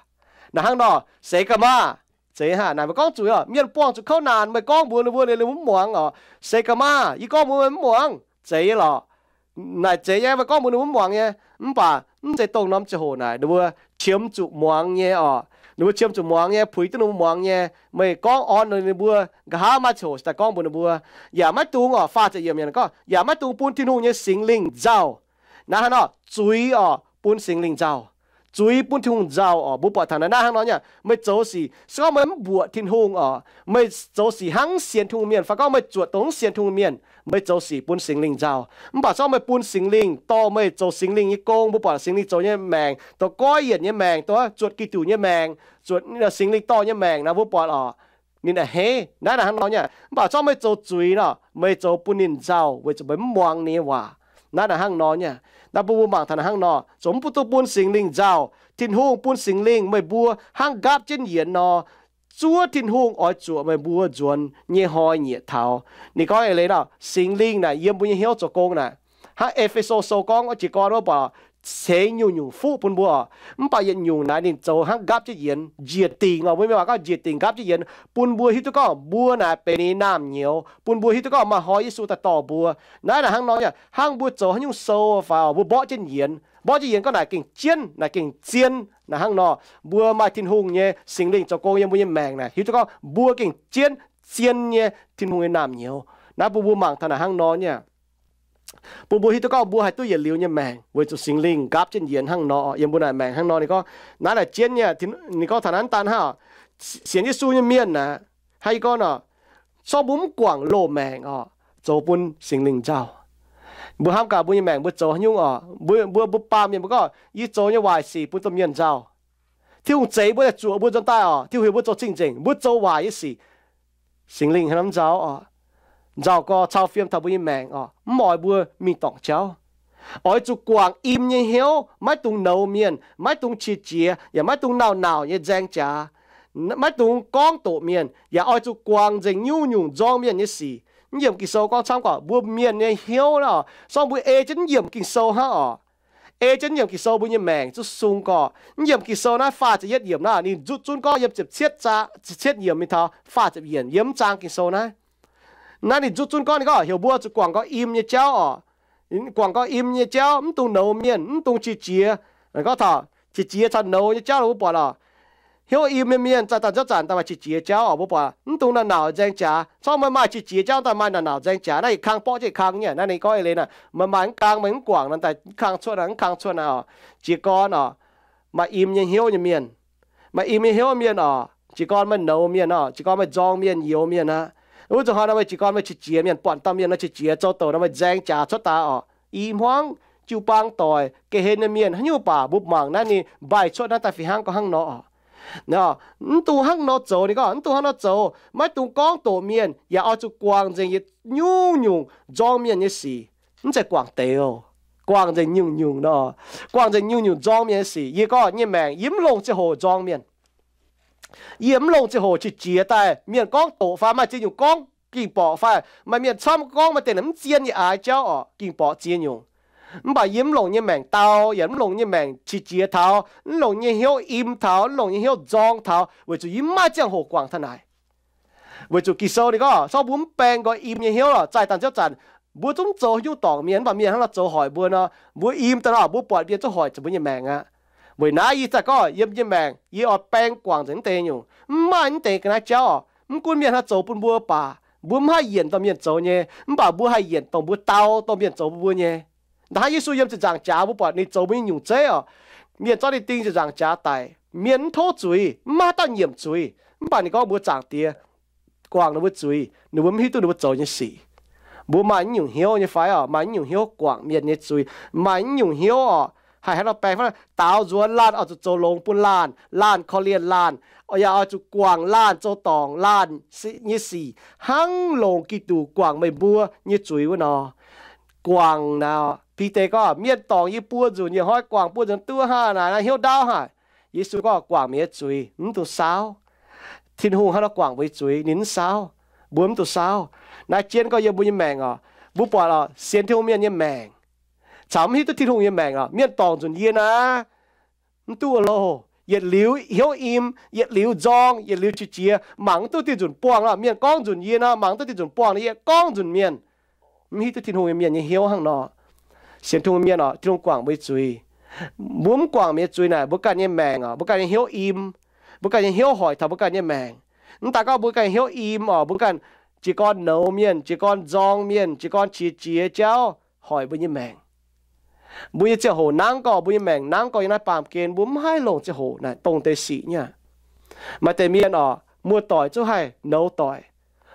Naaic hnangv nor, seix ga'maah, zeiz hnangv naaic mbuo gorngv zuiz oc, mienh buangh zuqc kouv naanc, meih gorngv mbuox ninh mbuo, ninh mbuo mv muangx oc. Seix ga'maah, yie gorngv mbuox meih mv muangx, zeiz nyei lorqc. Naaic zeiz nyei, meih gorngv mbuox ninh mbuo mv muangx nyei, mv baac mv zeiz dongh norm ziangh hoc naaic ninh mbuo qiemx zuqc muangx nyei oc. Ninh mbuo qiemx zuqc muangx nyei, puix duqv ninh mbuo muangx nyei, meih gorngv orn ninh mbuo, nqa'haav maaih ziangh hoc daaih gorngv mbuox ninh mbuo. Yaac maiv dungx oc, faah ziepc yiemc gorngv, yaac maiv dungx bun Tin-Hungh nyei Singx Lingh nzauh. Naaiv hnangv nor, zuiz oc, bun Singx Lingh nzauh. Zuiz bun Tin-Hungh nzauh oc. Mbuo buatc taux naaiv hnangv nor nyei, meih zoux sic, se gorngv meih mv mbuoqc Tin-Hungh oc, meih zoux sic hnangv mv sienx Tin-Hungh mienh, fai gorngv meih zuotc dongh mv sienx Tin-Hungh mienh, meih zoux sic bun Singx Lingh nzauh. Mv baac se gorngv meih bun Singx Lingh dorh meih zoux Singx Lingh nyei gong, mbuo buatc Singx Lingh zoux nyei maengc, dorh goiv yienc nyei maengc, dorh zuotc Giduc nyei maengc, zuotc Singx Lingh dorh nyei maengc naaic, mbuo buatc oc, ninh a'hneiv. Naaiv naaic hnangv nor nyei. Mv baac se gorngv meih zoux zuiz nor, meih zoux bun ninh nzauh weic zuqc meih mv muangx ninh nyei waac. Naaiv naaic hnangv nor nyei. Naaiv bun mbuo mangc taux naaic hnangv nor, zoux mv bun, duqv bun Singx Lingh nzauh. Tin-Hungh bun Singx Lingh meih mbuo hnangv nqaapv jienv yienx nor, zuov Tin-Hungh oix zuoqc meih mbuo nzuonx nyei hnoi nyieqc taux. Ninh gorngv eix leiz nor, Singx Lingh naaic yiem mbuo nyei hnyouv zoux gong naaic. Hnangv E^fe^so Sou gorngv jiez gorn wuov baac ceix nyungc-nyungc fuqv bun mbuo oc. Mv baac yietc nyungc naaic ninh zoux hnangv nqaapv jienv yienx, njiec dingc oc. Mbuo mienh waac gorngv njiec dingc nqaapv jienv yienx, bun mbuo hiuv duqv gorngv mbuo naaic benx ninh nyei naamh nyouz, bun mbuo hiuv duqv gorngv maaih hnoi Yesu daaih dorh mbuo. Naaiv naaic hnangv nor nyei, hnangv mbuo zoux haaix nyungc sou fai oc, mbuo mborqv jienv yienx. Mborqv jienv yienx gorngv naaic gengh jienv, naaic gengh zien. Naaic hnangv nor, mbuo maaih Tin-Hungh nyei Singx Lingh zoux gong yiem mbuo nyei maengc naaic, hiuv duqv gorngv mbuo gengh jienv zien nyei Tin-Hungh nyei naamh nyouz. Naaiv bun mbuo mangc taux naaic hnangv nor nyei. Bun mbuo hiuv duqv gorngv mbuo haih duqv yietc liuz nyei maengc weic zuqc Singx Lingh nqaapv jienv yienx hnangv nor. Yiem mbuo naaic maengc hnangv nor, ninh gorngv naaiv naaic jienv nyei. Ninh gorngv taux naaiv daan hnangv, sienx Yesu nyei mienh naaic, hnangv yie gorngv nor, sorng mbuo mv guangc loz-maengc oc, zoux bun Singx Lingh nzauh. Mbuo hnamv gaax mbuo nyei maengc mbuo zoux haaix nyungc oc. Mbuo, mbuo, mbuo baamh mienh mbuo gorngv, yie zoux nyei waaic sic bun domh mienh nzauh. Tin-Hungh zeix mbuo daaih zuoqc mbuo nzuonx daaih oc. Tin-Hungh heuc mbuo zoux cing-nzengc, mbuo zoux waaic nyei sic. Singx Lingh haaix norm nzauh oc? Nzauh gau cau fiem taux mbuo nyei maengc oc, mv oix mbuo mingh dorngc jauv. Oix zuqc guangc im nyei hnyouv, maiv dungx nouz mienh, maiv dungx qiex jiez, yaac maiv dungx nauc-nauc nyei nzaeng jaax, maiv dungx gorngv doqc mienh, yaac oix zuqc guangc nzengc nyungc-nyungc nzorng mienh nyei sic. Mv yiemc Ging-Sou gorngv camv gorqv mbuo mienh nyei hnyouv naaic, sorng mbuo ei jienv mv yiemc Ging-Sou hnangv oc. Ei jienv mv yiemc Ging-Sou mbuo nyei maengc zuqc sung gorqv. Mv yiemc Ging-Sou naaiv faah ziepc yietv yiemc naaiv, ninh nzutv zunv gorngv yiem ziepc cietv zaang, ziepc cietv yiemc mingh taux faah ziepc yiemc yiem mv zaang Ging-Sou naaiv. Naaiv ninh nzutv zunv gorngv, ninh gorngv heuc mbuo zuqc guangc gau im nyei jauv oc. Guangc gau im nyei jauv, mv dungx nouz mienh, mv dungx qiex jiez. Gorngv taux qiex jiez caux nouz nyei jauv mbuo buatc oc. Hnyouv im nyei mienh zaah daaih nziouv zanc daaih maaih qiex jiez jauv oc. Mbuo buatc mv dungx nauc-nauc nzaeng jaax. Corc meih maaih qiex jiez jauv daaih maaih nauc-nauc nzaeng jaax naaiv, yietc kang borqv jienv yietc kang nyei. Naaiv ninh gorngv eix leiz naaic, meih maaih mv kang meih mv guangc naaiv daaih, mv kang cuotv naaiv, mv kang cuotv naaiv oc. Jiez gorn oc, maaih im nyei hnyouv nyei mienh, maaih im nyei hnyouv mienh oc, jiez gorn maaih nouz mienh oc, jiez gorn maaih nzorng mienh, youz mienh aqv. Wuov zuqc hnoi nor meih jiez gorn meih qiex jiez mienh, buatc dauh mienh nor qiex jiez, zoux douc nor meih nzaeng jaax cuotv daaih oc. I hmuangv jiu-baang doic, ga'hlen nyei mienh haaix nyungc baac mbuo mangc naaiv ninh mbaih cuotv naaiv daaih fih hnangv gorngv hnangv nor oc. Mv dungx hnangv nor zoux, ninh gorngv mv dungx hnangv nor zoux. Maiv dungx gorngv doqc mienh, yaac oix zuqc guangc nzengc yietc nyungc-nyungc nzorng mienh nyei sic. Mv zeiz guangc deix oc, guangc nzengc nyungc-nyungc nor, guangc nzengc nyungc-nyungc nzorng mienh nyei sic. Yie gorngv nyei maengc yie mv longc ziangh hoc nzorng mienh. Yie mv longc ziangh hoc qiex jiez daaih mienh gorngv doqc fai maaih ziex nyungc gorngv ging-borqc fai maaih mienh camv gorngv maaih deix naaic mv zien yaac aaix jauv oc, ging-borqc ziex nyungc. Mv baac yie mv longc nyei maengc dau, yaac mv longc nyei maengc qiex jiez taux, mv longc nyei hnyouv im taux, mv longc nyei hnyouv nzorng taux, weic zuqc yie mv maaih ziangh hoc guangc taux naaic. Weic zuqc Ging-Sou ninh gorngv, corc mbuo mv baeng nqoi im nyei hnyouv lorqc, zaah daaih nziouv zanc mbuo zungv zoux haaix nyungc dorngc mienh, mv baac mienh hnangv nor zoux hoic mbuo nor, mbuo im daaih nor, mbuo buatc mienh zungv hoic zuqc mbuo nyei maengc aqv. Weic naaiv yie daaih gorngv yiem nyei maengc yie oix baeng guangc nzengc mv deix nyungc, mv maaih mv deix ga'naaiv jauv oc. Mv gunv mienh hnangv zoux bun mbuo baac mbuo mv haih yienc dongh mienh zoux nyei, mv baac mbuo haih yienc dongh mbuo dau dongh mienh zoux bun mbuo nyei. Hnangv Yesu yiem ziepc nzaangc jaax mbuo buatc ninh zoux mbuo nyei nyungc zeiv oc. Mienh zorqv ninh ding ziepc nzaangc jaax daic, mienh mv tov zuiz, mv maaih dauh nyiemc zuiz. Mv baac ninh gorngv mbuo Zaangc Diex guangc ninh mbuo zuiz, ninh mbuo mv hiuv duqv ninh mbuo zoux nyei sic. Mbuo maaih naaiv nyungc hnyouv nyei fai oc? Maaih naaiv nyungc hnyouv guangc mienh nyei zuiz, maaih naaiv nyungc hnyouv oc, haih hnangv nor baeng fai? Daaux nzuonx laanh oix zuqc zoux longx bun laanh, laanh korv-lienh laanh, yaac oix zuqc guangc laanh, zoux dorngc laanh nyei sic hnangv longc Giduc guangc meih mbuo nyei zuiz wuov nor. Guangc naaic, Bide gorngv, mienh dorngc yie buo nzunc, yie hnoi guangc buo nzunc duqv haaix, naaic hnyouv ndaauv haic. Yesu gorngv, guangc mienh nyei zuiz, mv dungx saauv. Tin-Hungh hnangv nor guangc mbuo nyei zuiz, ninh mv saauv. Mbuo mv dungx saauv. Naaiv jienv gorngv yiem mbuo nyei maengc oc, mbuo buatc oc, sienx Tin-Hungh mienh nyei maengc caux mv hiuv duqv Tin-Hungh nyei maengc oc. Mienh dorngc nzunc yie naaic, mv duqv loh, yietc liuz hnyouv im, yietc liuz nzorng, yietc liuz qiex jiez, mangc mv duqv diuh nzunc buangh oc. Mienh gorngv nzunc yie nor, mangc mv duqv diuh nzunc buangh, yie gorngv nzunc mienh. Mv hiuv duqv Tin-Hungh nyei mienh nyei hnyouv hnangv nor. Sienx Tin-Hungh mienh oc, Tin-Hungh guangc mbuo nyei zuiz. Mbuo mv guangc mienh nyei zuiz naaic, mbuo ganh nyei maengc oc, mbuo ganh nyei hnyouv im, mbuo ganh nyei hnyouv hoic taux mbuo ganh nyei maengc. Mv daaih gorngv mbuo ganh hnyouv im oc, mbuo ganh jiez gorn nouz mienh, jiez gorn nzorng mienh, jiez gorn qiex jiez jauv hoic mbuo nyei maengc. Mbuo nyei ziangh hoc nangv gorx, mbuo nyei maengc nangv gorx yiem naaiv baamh gen, mbuo mv haih longc ziangh hoc naaic dongh deix sic nyei. Maaih deix mienh oc, muoz-doic zungv haih nouz doic,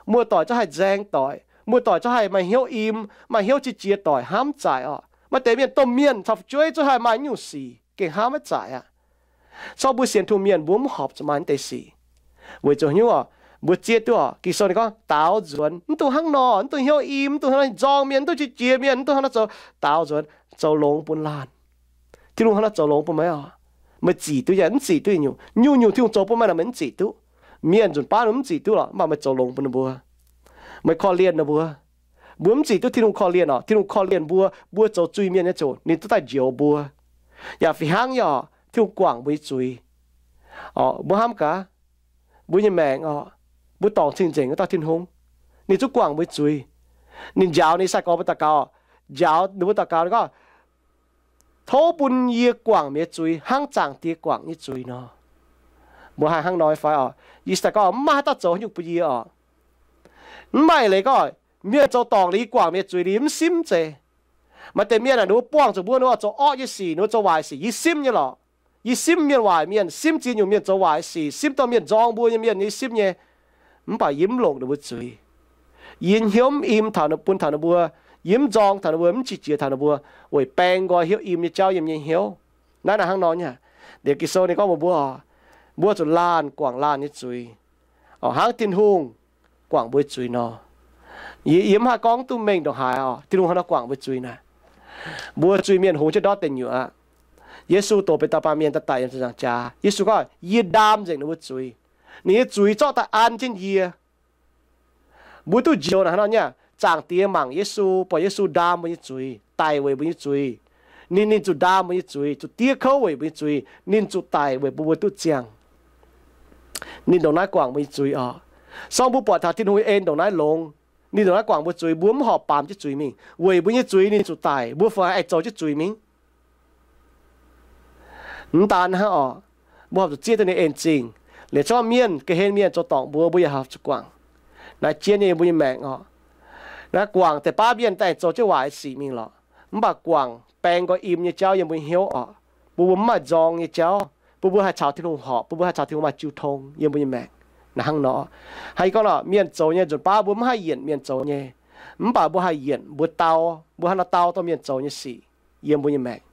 muoz-doic zungv haih nzaeng doic, muoz-doic zungv haih maaih hnyouv im, maaih hnyouv qiex jiez doic, hnamv zaaic oc. Maaih deix mienh domh mienh caux fu'jueiv zungv haih maaih nyungc sic gengh hnamv maiv zaaic aqv. Corc mbuo sienx Tin-Hungh mienh mbuo mv horpc zuqc maaih naaiv deix sic. Weic zuqc hnyouv oc, mbuo zieqv duqv oc, Ging-Sou ninh gorngv daaux nzuonx, mv dungx hnangv nor, mv dungx hnyouv im, mv dungx hnangv nor nzorng mienh, mv dungx qiex jiez mienh, mv dungx hnangv nor zoux, daaux nzuonx, zoux longx bun laanh. Tin-Hungh hnangv nor zoux longx bun meih oc. Meih zic duqv yaac mv zic duqv nyungc-nyungc, Tin-Hungh zoux bun meih naaic meih mv zic duqv. Mienh nzunc baav meih mv zic duqv lorqc, mv baac meih zoux longx bun ninh mbuo. Meih korv-lienh ninh mbuo. Mbuo mv zic duqv Tin-Hungh korv-lienh oc. Tin-Hungh korv-lienh mbuo, mbuo zoux zuiz-mienh nyei ziouc ninh duqv daaih njoux mbuo. Yaac fih hnangv nyei oc, Tin-Hungh guangc mbuo nyei zuiz. Oc, mbuo hnamv gaax, mbuo nyei maengc oc, mbuo dorngc cing-nzengc wuov dauh Tin-Hungh, ninh zungv guangc mbuo nyei zuiz. Ninh njaaux ninh sai-gorx mbuo daux gaux, njaaux ninh mbuo daux gaux, ninh gorngv, tov bun yie guangc mienh nyei zuiz hnangv Zaangc Diex guangc nyei zuiz nor. Mbuo haih hnangv nor fai oc? Yie sai gorngv mv maaih haaix dauh zoux haaix nyungc bun yie oc. Mv maaih leiz gorngv mienh zoux dorngc liuz yie guangc mienh nyei zuiz, liuz yie mv simv zeiz. Maaih deix mienh aah, ninh mbuo buangh zuqc mbuo, ninh mbuo zoux orqv nyei sic, ninh mbuo zoux waaic sic, yie simv nyei lorqc. Yie simv mienh waaic mienh, simv ziex nyungc mienh zoux waaic sic, simv dorh mienh nzorng mbuo nyei mienh, yie simv nyei. Mv baac yie mv longc ninh mbuo zuiz. Yie hnyouv mv im taux, bun taux ninh mbuo. Yie mv nzorng taux ninh mbuo, mv qiex jiez taux ninh mbuo, weic baeng nqoi hnyouv im nyei jauv yiem nyei hnyouv. Naaiv naaic hnangv nor nyei. Liuz Ging-Sou ninh gorngv mbuox mbuo, mbuo zuqc laanh guangc laanh nyei zuiz, oc, hnangv Tin-Hungh guangc mbuo nyei zuiz nor. Yie, yie mv haih gorngv duqv mengh ndongc haaix oc, Tin-Hungh hnangv nor guangc mbuo nyei zuiz naaic. Mbuo zuiz-mienh hungx jienv ndortv deic nyuoqc aqv. Yesu doqc Bienh Dau Baamh Mienh daaih daic yiem ziepc nzaangc jaax. Yesu gorngv, yie ndaam nzengc ninh mbuo zuiz. Ninh nyei zuiz zorqv daaih an jienv yie. Mbuo duqv njoux naaic hnangv nor nyei. Zaangc Diex mangc Yesu, buatc Yesu ndaam mbuo nyei zuiz, daic weic mbuo nyei zuiz. Ninh, ninh zuqc ndaam mbuo nyei zuiz, zuqc diev kouv weic mbuo nyei zuiz, ninh zuqc daic weic bun mbuo duqv ziangh. Ninh ndongc naaiv guangc mbuo nyei zuiz oc. Sorng mbuo buatc taux Tin-Hungh nyei en ndongc naaiv longx. Ninh ndongc naaiv guangc mbuo zuiz, mbuo mv horpc baamz jienv zuiz mingh. Weic mbuo nyei zuiz ninh zuqc daic, mbuo fungc haih zoux jienv zuiz mingh. Mv daan hnangv oc, mbuo horpc zuqc zieqv duqv ninh en zingh. Liuz corc mienh, ga'hlen mienh zoux dorngc mbuo, mbuo yaac horpc zuqc guangc. Naaiv jienv nyei yiem mbuo nyei maengc oc. Naaiv guangc deix baav mienh daaih zoux jienv waaic sic mingh lorqc. Mv baac guangc baeng nqoi im nyei jauv yiem mbuo nyei hnyouv oc. Bun mbuo mv maaih nzorng nyei jauv, bun mbuo haih caux Tin-Hungh horpc, bun mbuo haih caux Tin-Hungh maaih jiu tong yiem mbuo nyei maengc. Naaiv hnangv nor, haih gorngv lorqc, mienh zoux nyei nzunc baav mbuo mv haih yienc mienh zoux nyei. Mv baac mbuo haih yienc mbuo dau, mbuo hnangv nor dau dorh mienh zoux nyei sic yiem mbuo nyei maengc.